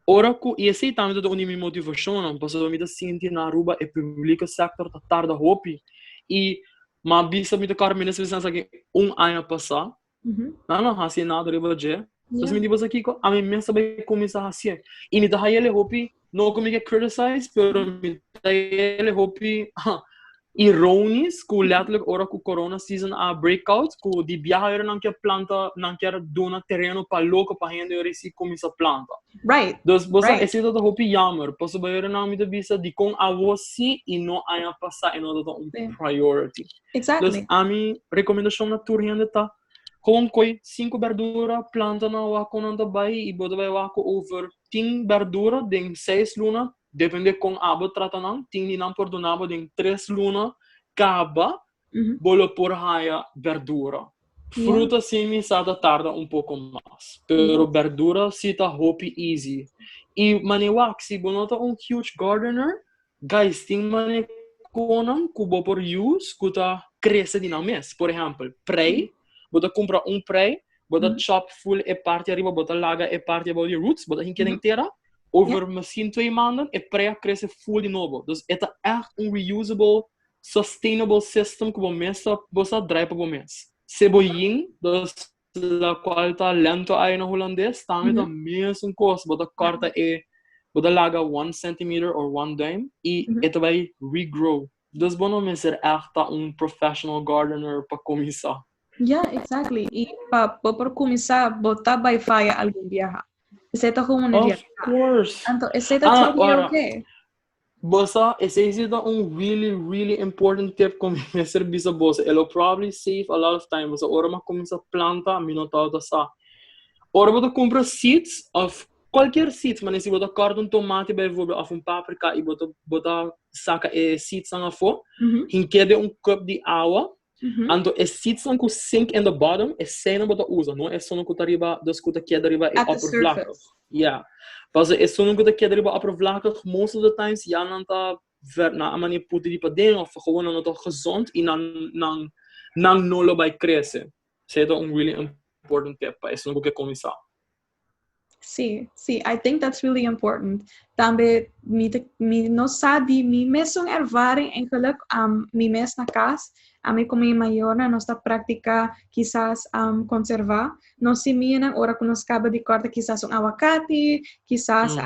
ora ku, i esei tambe ta un di mi motivashonnan, pasobra mi ta sinti na Aruba e publike sector ta tarda hopi. I m'a bisa mi ta kòrda minister di esaki un aña pasá, nan no hasi nada riba dje. Entonces mi di boso kiko, ami mes ta bai kuminsá hasié. I mi ta hay'el e hopi, no ku mi ke criticize, pero mi ta hay'el e hopi ironisch ku letterlijk ora ku corona season a break out ku di biaha ora nan kier planta nan kier duna tereno pa loko pa hende ora si kuminsa planta. Dus bo sa esei ta hopi jammer pasobra ora nan mi ta bisa dikon awo si i no aña pasa e no ta un priority. Dus ami rekomendashon na tur hende ta gewoon koi sinku berdura planta nan wak kon nan ta bai i bo ta bai wak ku over tin berdura den seis luna Depende kon abo trata nan, tin di nan por duna bo den tres luna kaba bo lo por haya berdura. Fruta si mi sa ta tarda un poko mas, pero berdura si ta hopi easy. I mane wak, si bo no ta un huge gardener, guys tin mane konan ku bo por use ku ta krese di nan mes. Por ehèmpel, prei, bo ta kumpra un prei, Bo ta chop full e parti ariba, bo ta laga e parti abou di roots, bo ta hinca den tera. Over misschien 2 maanden, e prei a crece full di nobo. Dus e ta echt un reusable, sustainable system cu bo mes ta, bo sa draai pa bo mes. Cebollin, dus la cual ta lente-ui na Hulandes, tambe ta mesun cos. Bo ta corta e, bo ta laga 1 centimeter or 1 duim y e ta bay regrow. Dus bo no mester echt ta un professional gardener pa cuminsa. Yeah, exactly. Y pa bo por cuminsa, bo ta bay faya algun biaha. Esey ta como un Of course. Anto, esey ta Ah, totally ora, okay. Bosa, esey ta un really, really important tip cu mi mester bisa boso. E lo probably save a lot of time. Boso, ora mi a cuminsa planta, mi no tabata sa. Ora bo ta cumpra seeds of cualkier seeds, maar si bo ta corta un tomate bijvoorbeeld of un paprika y bo ta saca e seeds nan afo, hink'e den un cup di awa, anto e seeds nan cu sink in the bottom, esey nan bo ta usa, no esun cu ta riba, dus cu ta keda riba e At the oppervlakte. Surface. Yeah. Paso esun cu ta keda riba oppervlakkig, most of the times ja nan ta ver na manier puti di paden of gewoon nan no ta gezond y nan no lo bay crece. Esey ta un really important tip pa esun cu ke cuminsa. Si, I think that's really important. Tambe mi no sabi mi mesun ervaring eigenlijk, mi mes na cas, ami cu mi mayornan nos ta practica kisas conserva nos simianan ora cu nos caba di corta kisas un awacati, kisas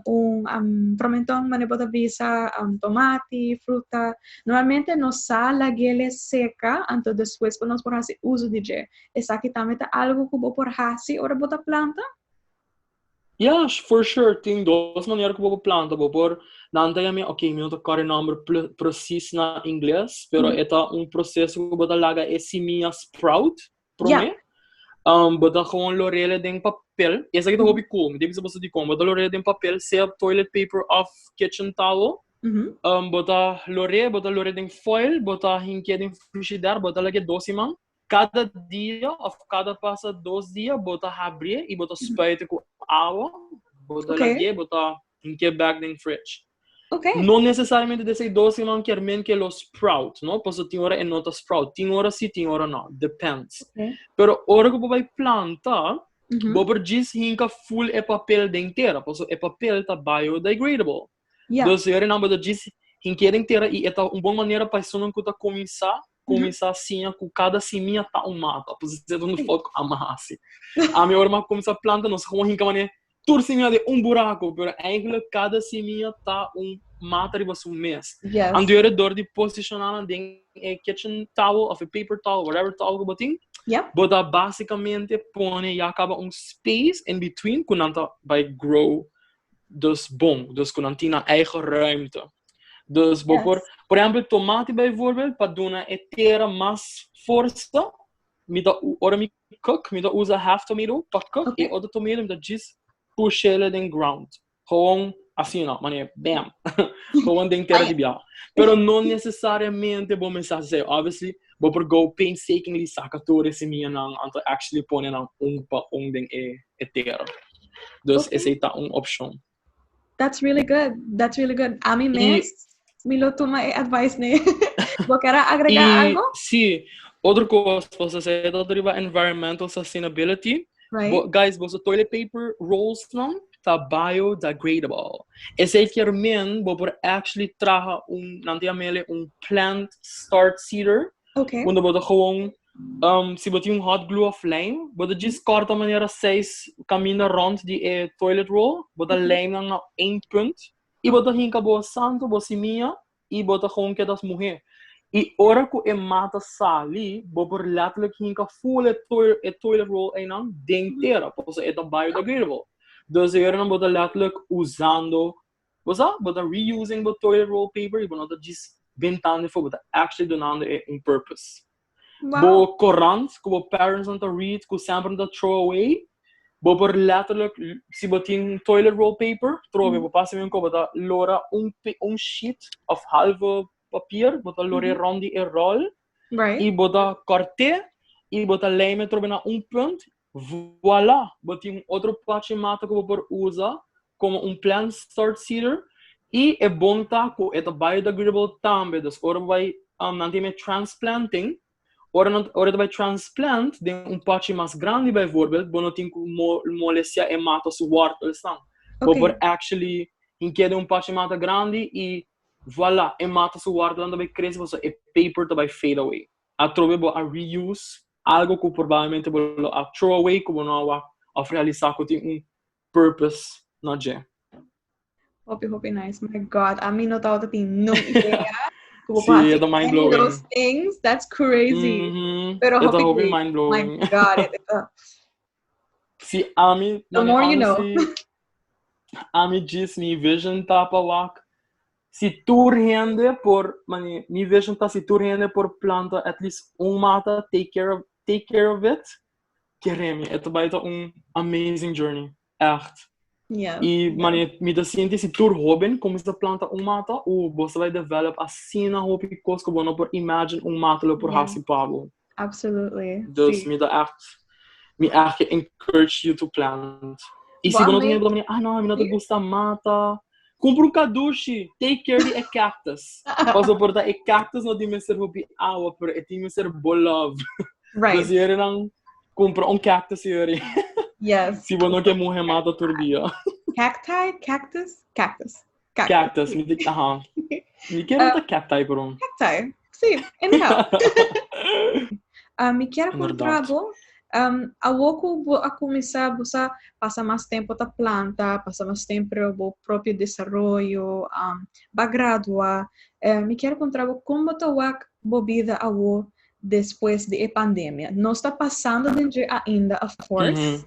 un promenton, manera bo ta bisa, tomati, fruta. Normalmente nos sa lag'ele seca, anto despues nos por haci uso di dje. Esaki tambe ta algo cu bo por haci ora bo ta planta? Yeah, for sure. Tin dos manera cu bo planta. Bo por nan ta yama, ok, mi no ta corda e nomber precies na Ingles, pero e ta un proceso cu bo ta laga e simia sprout, prome. Bo ta gewoon lor'ele den papel. Esaki ta hopi cool. Mi ta bisa boso dicon. Bo ta lor'ele den papel, sea toilet paper of kitchen towel. Bo ta lor'e den foil, bo ta hink'e den frigidaire, bo ta lag'e 2 siman. Cada dia of cada pasa 2 dia, bo ta habri y bo ta spuiten cu awa, bo ta lag'e, bo ta hink'e back den fridge. No necesariamente esey 2 siman kier men cu lo sprout, no? Paso tin ora e no ta sprout. Tin ora si, tin ora no. Depends. Pero ora cu bo bay planta, bo por djis hinca full e papel den tera, paso e papel ta biodegradable. Dus ora nan bo ta djis hink'e den tera y e ta un bon manera pa esunnan cu ta cuminsa siña cu cada simia ta un mata. Pues esey ta un fout cu ami a haci. Ami ora mi a cuminsa planta, nos gewoon hinca manera tur simia den un buraco, pero eigenlijk cada simia ta un mata riba su mes. Anto ora door di posiciona nan den e kitchen towel of e paper towel, whatever towel cu bo tin, bo ta basicamente pone ya caba un space in between cu nan ta bay grow dus bon, dus cu nan tin nan eigen ruimte. Dus bo por ehempel, tomati bijvoorbeeld, pa duna e tera mas forsa, mi ta, ora mi cook, mi ta usa half tomato pa cook e otro tomato mi ta just push ele den ground. Gewoon asina, manera, bam. Gewoon den tera di biaha. Pero no necesariamente bo mester haci, obviously, bo por go painstakingly saca tur e simianan anto actually pone nan un pa un den e tera. Dus esey ta un opcion. That's really good. That's really good. Ami mes, mi lo tuma e advice ne. Bo kier agrega algo? Si, otro cos, bo sa dat riba environmental sustainability. Guys, bo toilet paper rolls nan ta biodegradable. Esey kier men, bo por actually traha un, nan ta yam'ele un plant start seeder. Unda bo ta gewoon, si bo tin un hot glue of lijm, bo ta just corta manera seis camina rond di e toilet roll, bo ta lijm nan na één punt, y bo ta hinca bo santo, bo simia, y bo ta gewoon keda muhe. Y ora cu e mata sali, bo por letterlijk hinca full e toilet roll einan den tera, pasobra e ta biodegradable. Dus ora nan bo ta letterlijk usando, bo sa, bo ta reusing bo toilet roll paper y bo no ta just bentando afo, bo ta actually dunando e un purpose. Bo corant, cu bo parents nan ta read, cu semper nan ta throw away, bo por letterlijk, si bo tin toilet roll paper, trobe, bo pasa mi bo ta lora un sheet of halve papier, bo ta lora rond di e roll, y bo ta cort'e, y bo ta lijm trobe na un punt, voila, bo tin otro plachi mata cu bo por usa como un plant start seeder, y e bon ta cu e ta biodegradable tambe, dus ora bo bay nan tin transplanting, Ora nan ora ta bai transplant den un potje mas grandi bijvoorbeeld, bo no tin ku molestia e mata su wortelsnan. Bo por actually hink'é den un potje mata grandi i voilà, e mata su wortelnan ta bai krese pasobra e paper ta bai fade away. Atrobe bo a reuse algo ku probablemente bo lo a throw away ku bo no a wak òf realisá ku tin un purpose na dje. Hopi, hopi nice. My God, ami no tabata tin no idea. Ku bo Sí, ta mind blowing. Those things, that's crazy. Pero hopi, hopi mind blowing. My God, it, Sí, ami, the more you know. Ami djis mi vision ta pa wak si tur hende por, mani, mi vision ta si tur hende por planta at least un mata, take care of it, keremi, e ta bai ta un amazing journey. Echt. I mane mi ta sinti si tur hoben kuminsá planta un mata, bo sa bai develop asina hopi kos ku bo no por imagine un mata lo por hasi pa bo. Dus mi ta echt, mi echt ke encourage you to plant. I si bo no tin hende, ah no, mi no ta gusta mata, kumpra un kadushi, take care di e cactus. Pasobra por ta e cactus no tin mester hopi awa, pero e tin mester bo love. Dus yerinan kumpra un cactus yeri. Si bo no ke muhe mata tur dia. Cacti, cactus, cactus. Cactus, mi di, aha. Mi kier ta cacti pero. Cacti, si, anyhow. Mi kier puntra bo, awo ku bo a kuminsá bo sa pasa mas tempu ta planta, pasa mas tempu riba bo propio desaroyo, bo a gradua, mi kier puntra bo kon bo ta wak bo bida awo despues di e pandemia? Nos ta pasando den dje ainda, of course,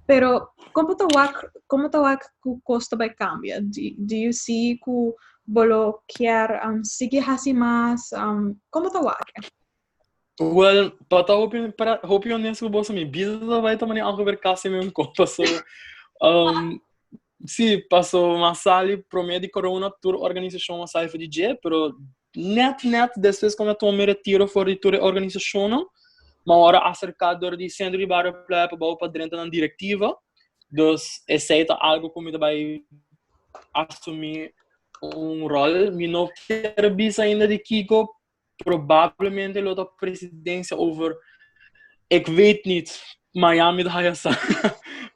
pero kon bo ta wak, kon bo ta wak ku kos ta bai kambia? Do you see ku bo lo kier sigui hasi mas? Kon bo ta wak? Well, pa ta hopi, para hopi honesto ku boso, mi bida ta bai ta manera ongeveer kasi mesmo kos, paso si, paso m'a sali prome di corona tur organisashon a sali for di dje, pero net net despues ku mi a tuma mi retiro for di tur e organisashonnan, mi a wòrdu aserká dor di Sentro di Bario Playa Pabou pa drenta nan direktiva, dus esei ta algu ku mi ta bai asumí un ròl. Mi no kier bisa ainda di kiko, probablemente lo ta presidencia over, ik weet niet, Miami ta haya sa.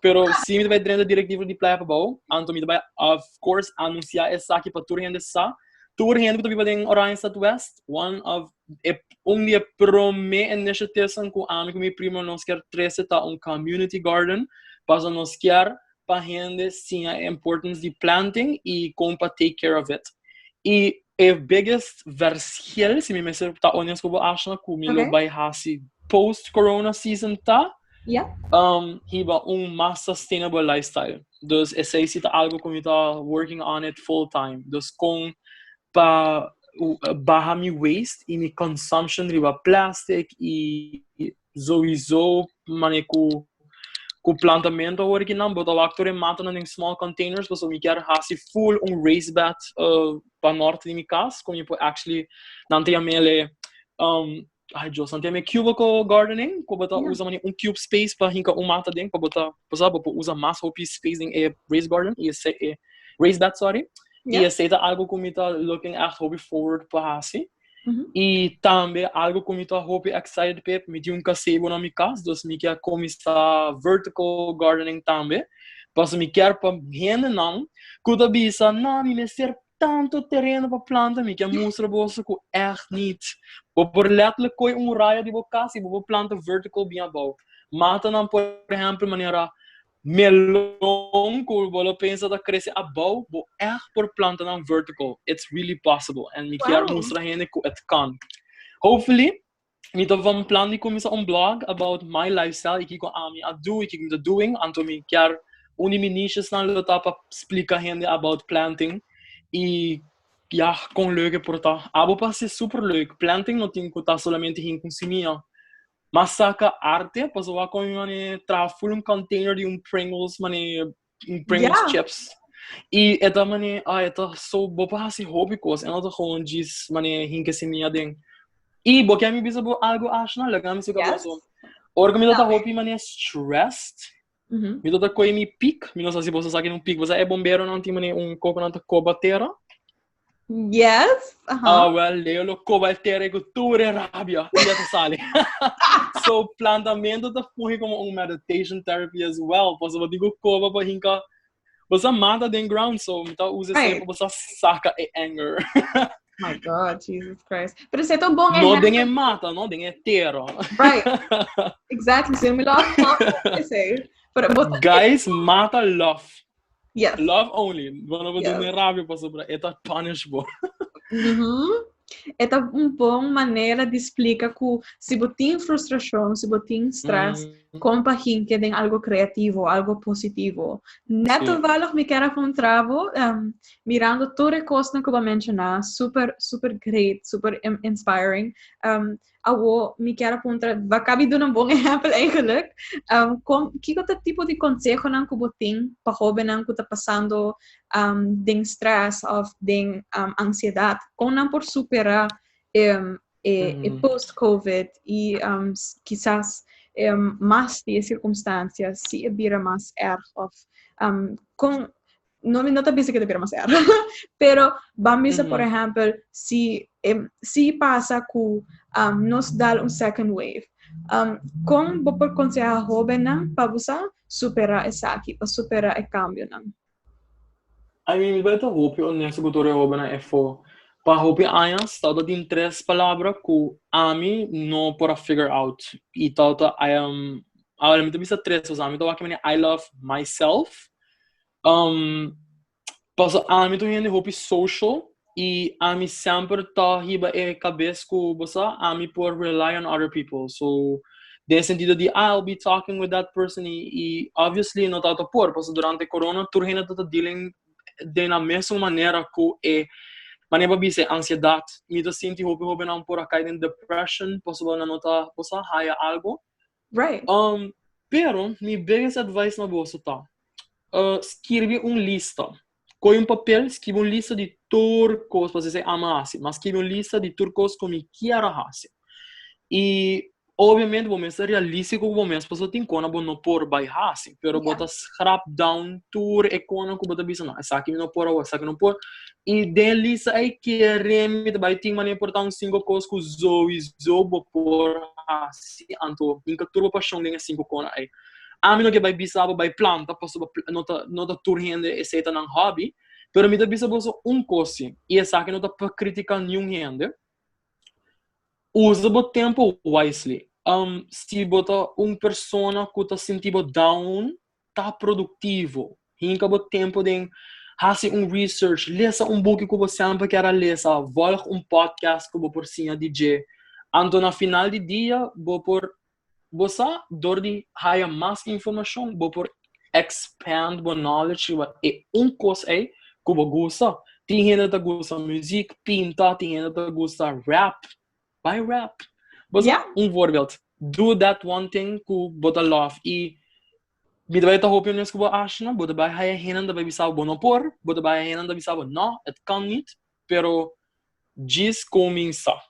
Pero si mi ta bai drenta directiva di Playa Pabou, anto mi ta bai of course anuncia esaki pa tur hende sa. Tur hende ku ta biba den Oranjestad West, one of e un di e prome initiatives ku ami ku mi primo nos kier trese ta un community garden, pasobra nos kier pa hende siña e importance di planting i kon pa take care of it. I e biggest verschil, si mi mester ta honest ku bo Ashna, ku mi lo bai hasi post corona season ta hiba un mas sustainable lifestyle. Dus esei si ta algo ku mi ta working on it full time. Dus kon pa baha mi waste i mi consumption riba plastic i sowieso mane ku ku plantamento awor ki nan bo ta wak tur e matanan den small containers pasobra mi kier hasi full un raised bed pa nort di mi kas ku mi por actually nan ta yam'el ay Dios nan ta yam'e cubicle gardening ku bo ta usa mane un cube space pa hinka un mata den pa bo ta bo sa bo por usa mas hopi space den e raised garden i esei e raised bed sorry i esei ta algo ku mi ta looking echt hopi forward pa hasi. I tambe algo ku mi ta hopi excited p'e, mi tin un gazebo na mi kas, dus mi kier kuminsá vertical gardening tambe. Pasobra mi kier pa hendenan ku ta bisa, no, mi mester tantu tereno pa planta, mi kier mustra boso ku ègt nit. Bo por lètterlijk koi un raya di bo kas i bo por planta vertical bien abou. Matanan por ehèmpel manera melon ku bo lo pensa ta krese abou, bo ègt por planta nan vertical. It's really possible. En mi kier mustra hende ku et kan. Hopefully, mi ta van plan di kuminsá un blog about my lifestyle i kiko ami a do i kiko mi ta doing. Anto mi kier un di mi nichesnan lo ta pa splika hende about planting i ya kon leuk e por ta. Abo por hasi super leuk. Planting no tin ku ta solamente hin ku simia. Mas saka arte, pasobra wak kon mi mane traha full un container di un Pringles, mane un Pringles chips. I e ta mane, ah, e ta so, bo por hasi hopi kos, e no ta gewoon djis mane hinka simia den. I bo ke mi bisa bo algo Ashna? Laga mi saka boso. Ora ku mi ta hopi mane stressed, mi ta kohe mi pik, mi no sa si boso sa kiko un pik, bo sa e bomberonan tin mane un koko nan ta koba tera. Yes. Ah, well, Leo lo koba e tera ku tur e rabia i ya ta sali. So, plantamentu ta fungi komo un meditation therapy as well. Pasobra bo tin ku koba pa hinka bo sa mata den ground, so mi ta usa esei pa bo sa saka e anger. My God, Jesus Christ. Pero esei ta un bon No den e mata, no, den e tera. Right. Exactly. So mi lo esei. Pero bo Guys, mata love. Yes. Love only. Bo no por duna rabia pasobra e ta punish bo. E ta un bon manera di splika ku si bo tin frustrashon, si bo tin stress, kon pa hinke den algo kreativo, algo positivo. Net toevallig mi kier a puntra bo, mirando tur e kosnan ku bo a menshoná, super, super great, super inspiring. Awo mi kier a puntra, bo a kabi duna un bon ehèmpel eigenlijk. Kon, kiko ta tipo di konsehonan ku bo tin pa hóbennan ku ta pasando den stress òf den ansiedat? Kon nan por superá e e post-covid i kisas mas di e sirkunstansia si e bira mas erg òf kon no mi no ta bisa que ta bira mas erg pero ban bisa por ehempel si si pasa ku nos dal un second wave kon bo por konseha hobennan pa bo sa supera esaki pa supera e kambionan? I mean mi bai ta hopi honesto ku tur e hobennan efo pa hopi añas tabata tin tres palabra ku ami no por a figure out i tabata I am awor mi ta bisa tres pasobra ami ta wak manera I love myself Um, paso ami ta un hende hopi social y ami semper ta hiba e cabes cu bo sa, ami por rely on other people. So, den sentido di, ah, I'll be talking with that person y, y obviously no tabata por, paso durante corona tur hende tabata dealing den la mesun manera cu e manera pa bisa e ansiedad. Mi ta sinti hopi hobennan por a cay den depression pasobra nan no ta, bo sa, haya algo. Pero mi biggest advice na boso ta, skirbi un lista. Koy un papel, skirbi un lista di tur kos, pasobra esei ama hasi, ma skirbi un lista di tur kos ku mi kier a hasi. I obviamente bo mester realístiko ku bo mes, pasobra tin kona bo no por bai hasi, pero bo ta scrap down tur e kona ku bo ta bisa, no, esaki mi no por awor, esaki no por. I den e lista ei kere mi ta bai tin manera por ta un sinku kos ku souiso bo por hasi, anto hinka tur bo pashon den e sinku kona ei. Ami no ke bai bisa bo bai planta pasobra no ta no ta tur hende esei ta nan hobby, pero mi ta bisa boso un kos si, i esaki no ta pa kritika niun hende, usa bo tempu wisely. Si bo ta un persona ku ta sinti bo down, ta produktivo. Hinka bo tempu den hasi un research, lesa un buki ku bo semper kier a lesa, volg un podcast ku bo por siña di dje. Anto na final di dia bo por Bo sa, dor di haya mas informashon, bo por expand bo knowledge riba e un kos ei ku bo gusta. Tin hende ta gusta muzik, pinta, tin hende ta gusta rap. Bai rap. Bo sa, un voorbeeld. Do that one thing ku bo ta love. I mi ta bai ta hopi honesto ku bo, Ashna, bo ta bai haya hende ta bai bisa bo bo no por, bo ta bai haya hende ta bisa bo no, het kan niet, pero djis kuminsá.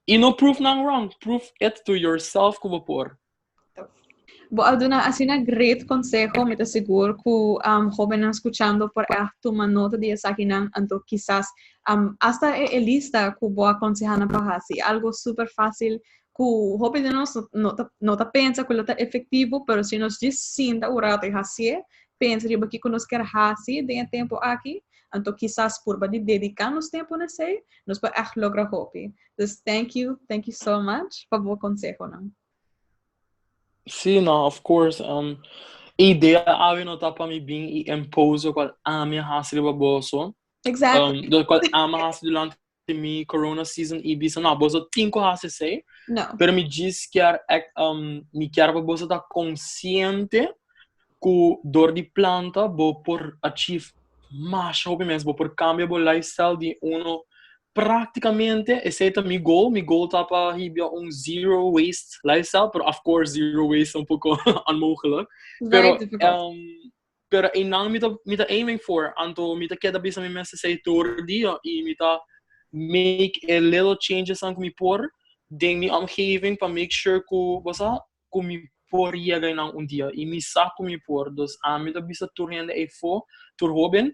I no prove nan wrong, prove it to yourself ku bo por. Bo a duna asina great konseho, mi ta sigur ku um, hóbennan skuchando por ègt tuma nota di esakinan, anto kisas um, asta e, e lista ku bo a konsehá nan pa hasi, algo super fásil ku hopi di nos no ta, no ta pensa ku lo ta efektivo, pero si nos djis sinta un rato i hasié, pensa riba kiko nos kier hasi den e tempu aki, anto kisas purba di dediká nos tempu na esei, Nos por echt logra hopi. Dus thank you, thank you so much pa bo consehonan. Sí, no, of course. E idea awe no ta pa mi bin i impose cual ami a hasi riba boso. Do cual ami a hasi durante mi corona season i bisa, no, boso tin ku hasi esei. No. Pero mi djis kier, mi kier pa boso ta consciente ku dor di planta bo por achieve masha hopi mes, bo por kambia bo lifestyle di uno práktikamente esei ta mi goal, mi goal ta pa hibia un zero waste lifestyle, pero of course zero waste ta un poko onmogelijk. Very difficult. Pero einan mi ta mi ta aiming for, anto mi ta keda bisa mi mes esei tur dia i mi ta make e little changes nan ku mi por den mi omgeving pa make sure ku bo sa ku mi por yega einan un dia i mi sa ku mi por. Dus ami ta bisa tur hende eifó, tur hóben,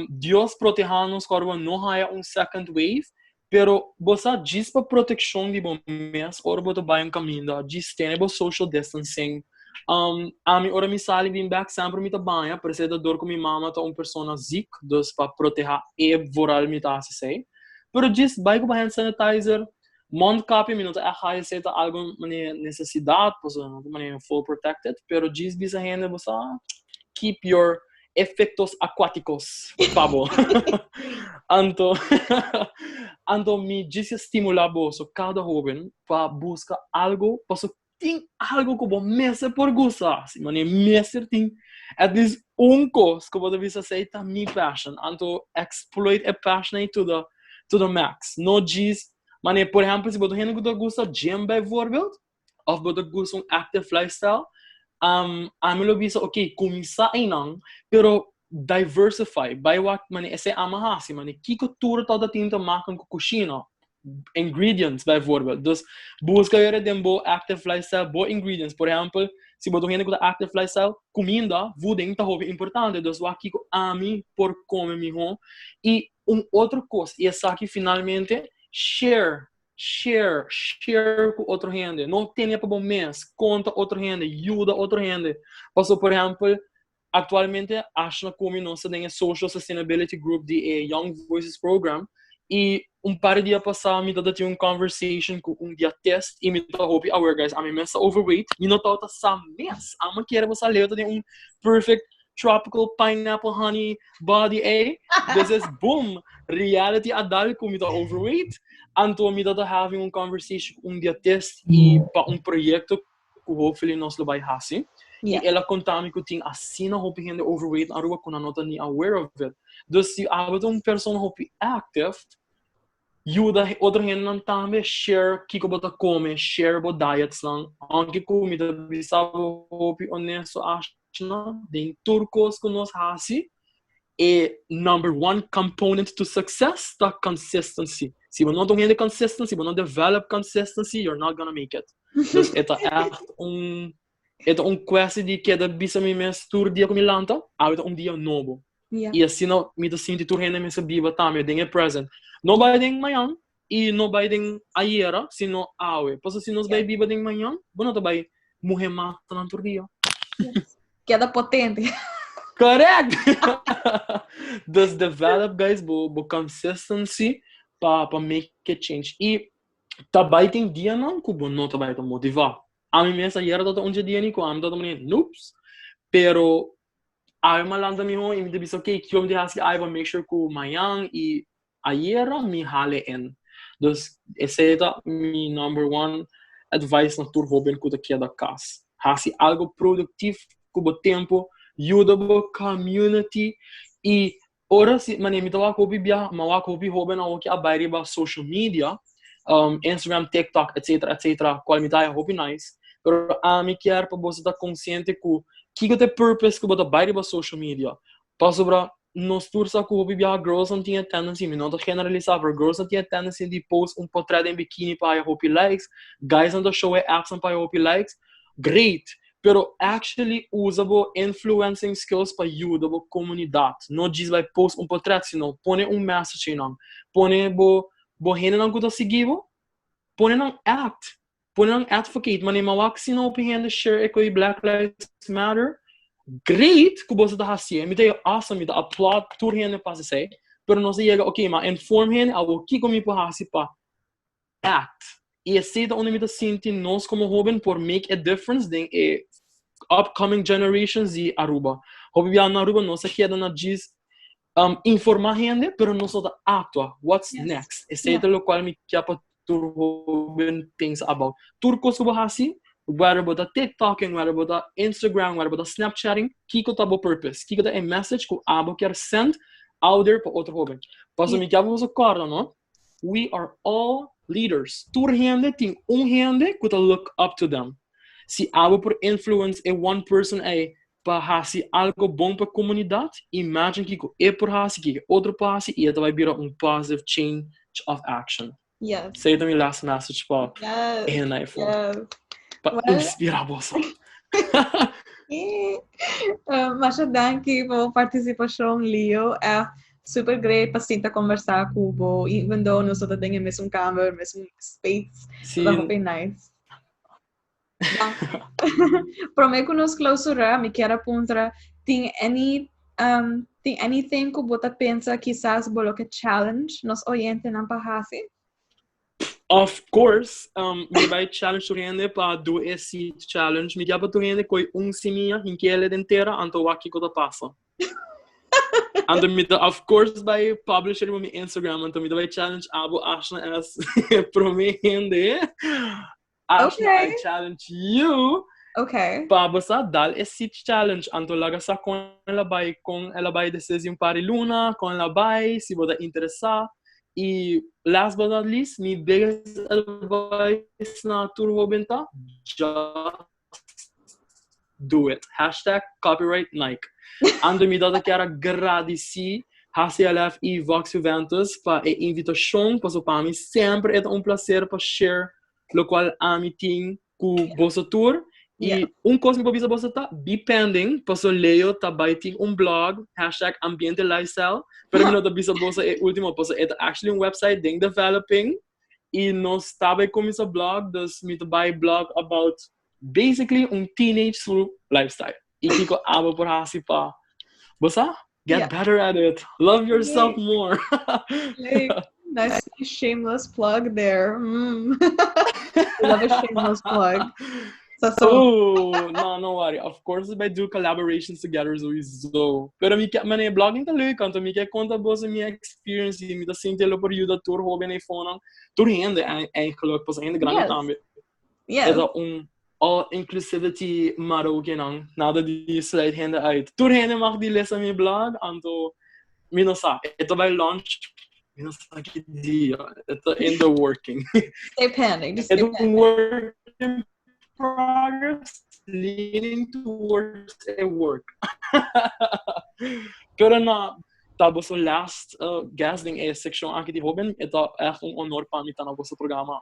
Dios proteha nos ku Aruba no haya un second wave, pero bo sa djis pa protekshon di bo mes ora bo ta bai un kaminda, djis tene bo social distancing. Ami ora mi sali bin bek semper mi ta baña, pero esei ta dor ku mi mama ta un persona ziek, dus pa proteha e vooral mi ta hasi esei. Pero djis bai ku bo hand sanitizer, mondkapje mi no ta ègt haya esei ta algu manera nesesidat, pasobra no ta manera full protected, pero djis bisa hende bo sa keep your efectos acuáticos pa bo. Anto, anto mi djis a stimula boso, cada hoben, pa busca algo, paso tin algo cu bo mester por gusta haci, mane mester tin at least un cos cu bo ta bisa esey ta mi passion, anto exploit e passion ey to the, to the max. No djis, mane por ehempel si bo ta hende cu ta gusta gym bijvoorbeeld, of bo ta gusta un active lifestyle, um, ami lo bisa, ok, kuminsá einan, pero diversify, bai wak mane esei ama hasi, mane kiko tur ta tin te maken ku kushina, ingredients bijvoorbeeld. Dus buska yere den bo active lifestyle bo ingredients. Por ehempel, si bo ta un hende ku ta active lifestyle, kuminda, voeding ta hopi importante. Dus wak kiko ami por kome mihó. I un otro kos, i esaki finalmente, share Share, share ku otro hende. No tene pa bo mes, konta otro hende, yuda otro hende. Paso, por ehempel, aktualmente Ashna ku mi nos ta den e Social Sustainability Group di e Young Voices Program i un par di dia pasá mi tabata tin un conversation ku un diatist i mi ta hopi aware guys, ami mes ta overweight, mi no tabata sa mes. Amo kere bo sa leu ta den un perfect tropical pineapple honey body ei. This is boom, reality a dal ku mi ta overweight. Anto mi ta having un conversation ku un diatist i pa un proyekto ku hopefully nos lo bai hasi. I el a konta mi ku tin asina hopi hende overweight na Aruba ku nan no ta ni aware of it. Dus si abo ta un persona hopi active, yuda otro hendenan tambe, share kiko bo ta kome, share bo dietsnan. Aunke ku mi ta bisa bo hopi honesto Ashna, den tur kos ku nos hasi, e number one component to success ta consistency. Si bo no ta un hende consistent, si bo no develop consistency, you're not gonna make it. Dus e ta echt un, e ta un kwestie di keda bisa mi mes tur dia ku mi lanta, awe ta un dia nobo. I asina mi ta sinti tur hende mester biba tambe den e present. No bai den mañan i no bai den ayera, sino awe. Pasobra si nos bai biba den mañan, bo no ta bai muhe matanan tur dia. Yes. Keda potente. Correct! Dus develop guys bo, bo consistency pa, pa make a change. I ta bai tin dianan ku bo no ta bai ta motivá. Ami mes ayera tabata un dje dia ni ku ami tabata manera noops, pero Awe mi a lanta mihó i mi ta bisa ok, kiko mi tin hasi awe pa make sure ku mañan i ayera mi hale in. Dus esei ta mi number one advice na tur hóben ku ta keda kas. Hasi algo produktif ku bo tempu, yuda bo community i ora si manera mi ta wak hopi biaha, mi a wak hopi hóben awor ku a bai riba social media, Instagram, TikTok, etcetera, etcetera, kual mi ta haya hopi nice. Pero ami kier pa boso ta konsiente ku kiko ta e purpose ku bo ta bai riba social media. Pasobra nos tur sa ku hopi biaha girls nan tin e tendency, mi no ta generalisá, pero girls nan tin e tendency di post un portret den bikini pa haya hopi likes, guys nan ta show e apps nan pa haya hopi likes. Great! Pero actually usa bo influencing skills pa yuda bo komunidat. No djis bai post un portret, sino pone un message einan. Pone bo bo hendenan ku ta sigui bo, pone nan act, pone nan advocate. Manera mi a wak si no hopi hende share e ku e Black Lives Matter, great ku boso ta hasié, mi ta e awesome, mi ta applaud tur hende pa hasi esei, pero nos a yega, ok, mi a inform hende, awor kiko mi por hasi pa act? I esei ta unda mi ta sinti nos komo hoben por make a difference den e upcoming generations di Aruba. Hopi bia na Aruba nos a keda na djis um, informa hende, pero nos no ta actua. What's next? Esei ta locual mi kia pa tur hoben pensa about. Tur cos cu bo haci, whether bo ta TikToking, whether bo ta Instagram, whether bo ta Snapchatting, kiko ta bo purpose? Kiko ta e message cu abo kier send out there pa otro hoben? Pasobra mi kia pa boso corda, no? We are all leaders. Tur hende tin un hende cu ta look up to them. Si abo por influence e one person ey pa hasi algo bon pa comunidad, imagine kiko e por hasi, kiko e otro por hasi y e ta bay bira un positive change of action. Esey ta mi last message pa e hende ey for. Pa inspira boso. Masha danki pa bo partisipashon, Leo. Echt super great pa sinta conversa ku bo, even though nos no ta den e mesun kamer, mesun space. Sí. Ta hopi nice. Prome ku nos clausura, mi kier a puntra, tin any um, tin anything ku bo ta pensa kisas bo lo ke challenge nos oyentenan pa hasi? Of course, um, mi bai challenge tur hende pa do e seed challenge. Mi pa tur hende koi un simia hinkele den tera anto wak kiko ta pasa. Anto mi ta of course bai publish riba mi Instagram anto mi ta bai challenge abo Ashna as prome hende. Ashna, I challenge you. Pa bo sa dal e seed challenge anto laga sa kon el a bai kon el a bai despues di un par di luna kon el a bai si bo ta interesa y last but not least mi biggest advice na tur hoben ta just do it hashtag copyright Nike anto mi ta kier a gradisi HCLF y Vox Juventus pa e invitacion paso pa mi semper e ta un placer pa share locual ami tin cu boso tur. Y un cos mi por bisa boso ta, be pending, paso Leo ta bay tin un blog, hashtag ambiente lifestyle, pero mi no ta bisa boso e ultimo, paso e ta actually un website den developing, y nos ta bay cuminsa blog, dus mi ta bay blog about basically un teenage su lifestyle. Y kico abo por haci pa, bo sa? Get better at it. Love yourself more. Leuk. Nice shameless plug there. Love a shameless plug. So, so. Oh, no, no worry. Of course, wij do collaborations together sowieso. Pero mi ke, mane, blogging ta leuk, anto mi ke konta boso mi experience y mi ta sinti lo por yuda tur hoben ei fonan. Tur hende eigenlijk, pas hende grandi tambe. E ta un all inclusivity marokenan. Nada di sluit hende uit. Tur hende mag di lesa mi blog, anto mi no sa. E ta bai launch, mi no sa ki dia. E ta in the working. Stay pending, just E stay ta un pending. work in progress, leaning towards a work. Pero no, ta boso last guest den e seccion aki di hoben. E ta echt un honor pa mi ta na boso programa.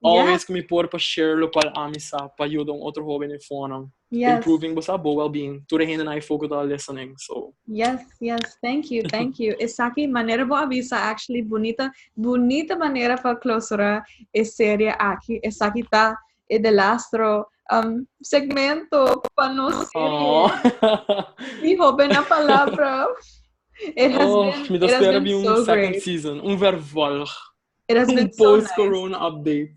Always ku mi por pa share lokual ami sa pa yuda un otro hoben e fonan. Improving bo sa bo well-being. Tur e hendenan ei fo ku ta listening. So. Yes, yes. Thank you, thank you. Esaki manera bo a bisa actually bunita, bunita manera pa clausura e serie aki. Esaki ta e delastro um, segmento pa nos serie. Mi hoben na palabra. It has Oh, been, mi ta it has spera been bi un so second great. season, un vervolg. It has Un been so nice. post-corona update.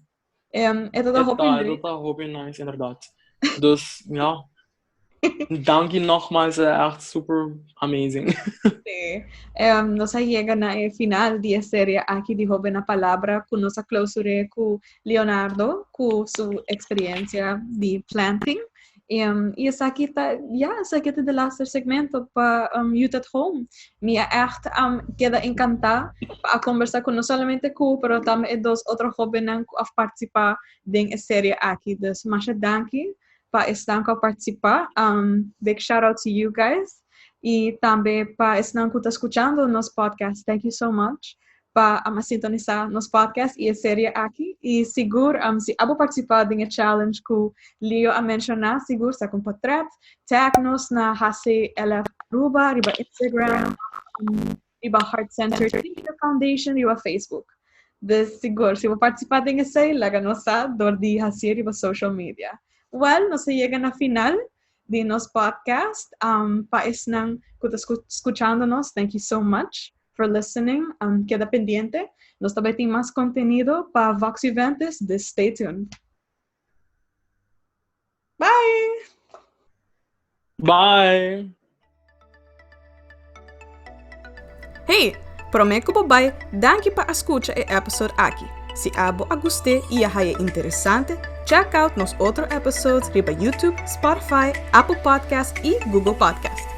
E ta hopi E leuk. ta hopi nice, inderdaad. Dus ja, danki nogmaals, echt super amazing. Sí. Nos a yega na e final di e serie aki di Hoben na Palabra ku nos a clausur'é ku Leonardo ku su experiencia di planting. Y esaki ta, ja, esaki ta de laatste segmento pa Youth at Home. Mi a echt keda encantá pa a conversa ku no solamente ku, pero tambe e dos otro hobennan ku a participa den e serie aki. Dus masha danki pa esnan ku a participa. Big shout out to you guys. Y tambe pa esnan ku ta scuchando nos podcast. Thank you so much pa a sintonisá nos podcast i e serie aki. I sigur si abo partisipá den e challenge ku Leo a menshoná, sigur saka un portret, tag nos na HCLF Aruba riba Instagram, riba Heart Center Theater Foundation riba Facebook. Dus sigur si bo partisipá den esei, laga nos sa dor di hasié riba social media. Well, nos a yega na final di nos podcast. Pa esnan ku ta skuchando nos, thank you so much for listening. Keda pendiente. Nos ta bai tin mas contenido pa Vox Juventus, dus stay tuned. Bye! Bye! Hey, promé ku bo bai, danki pa a skucha e episode aki. Si abo a gust'é i a haña interesante, check out nos otro episodes riba YouTube, Spotify, Apple Podcast i Google Podcast.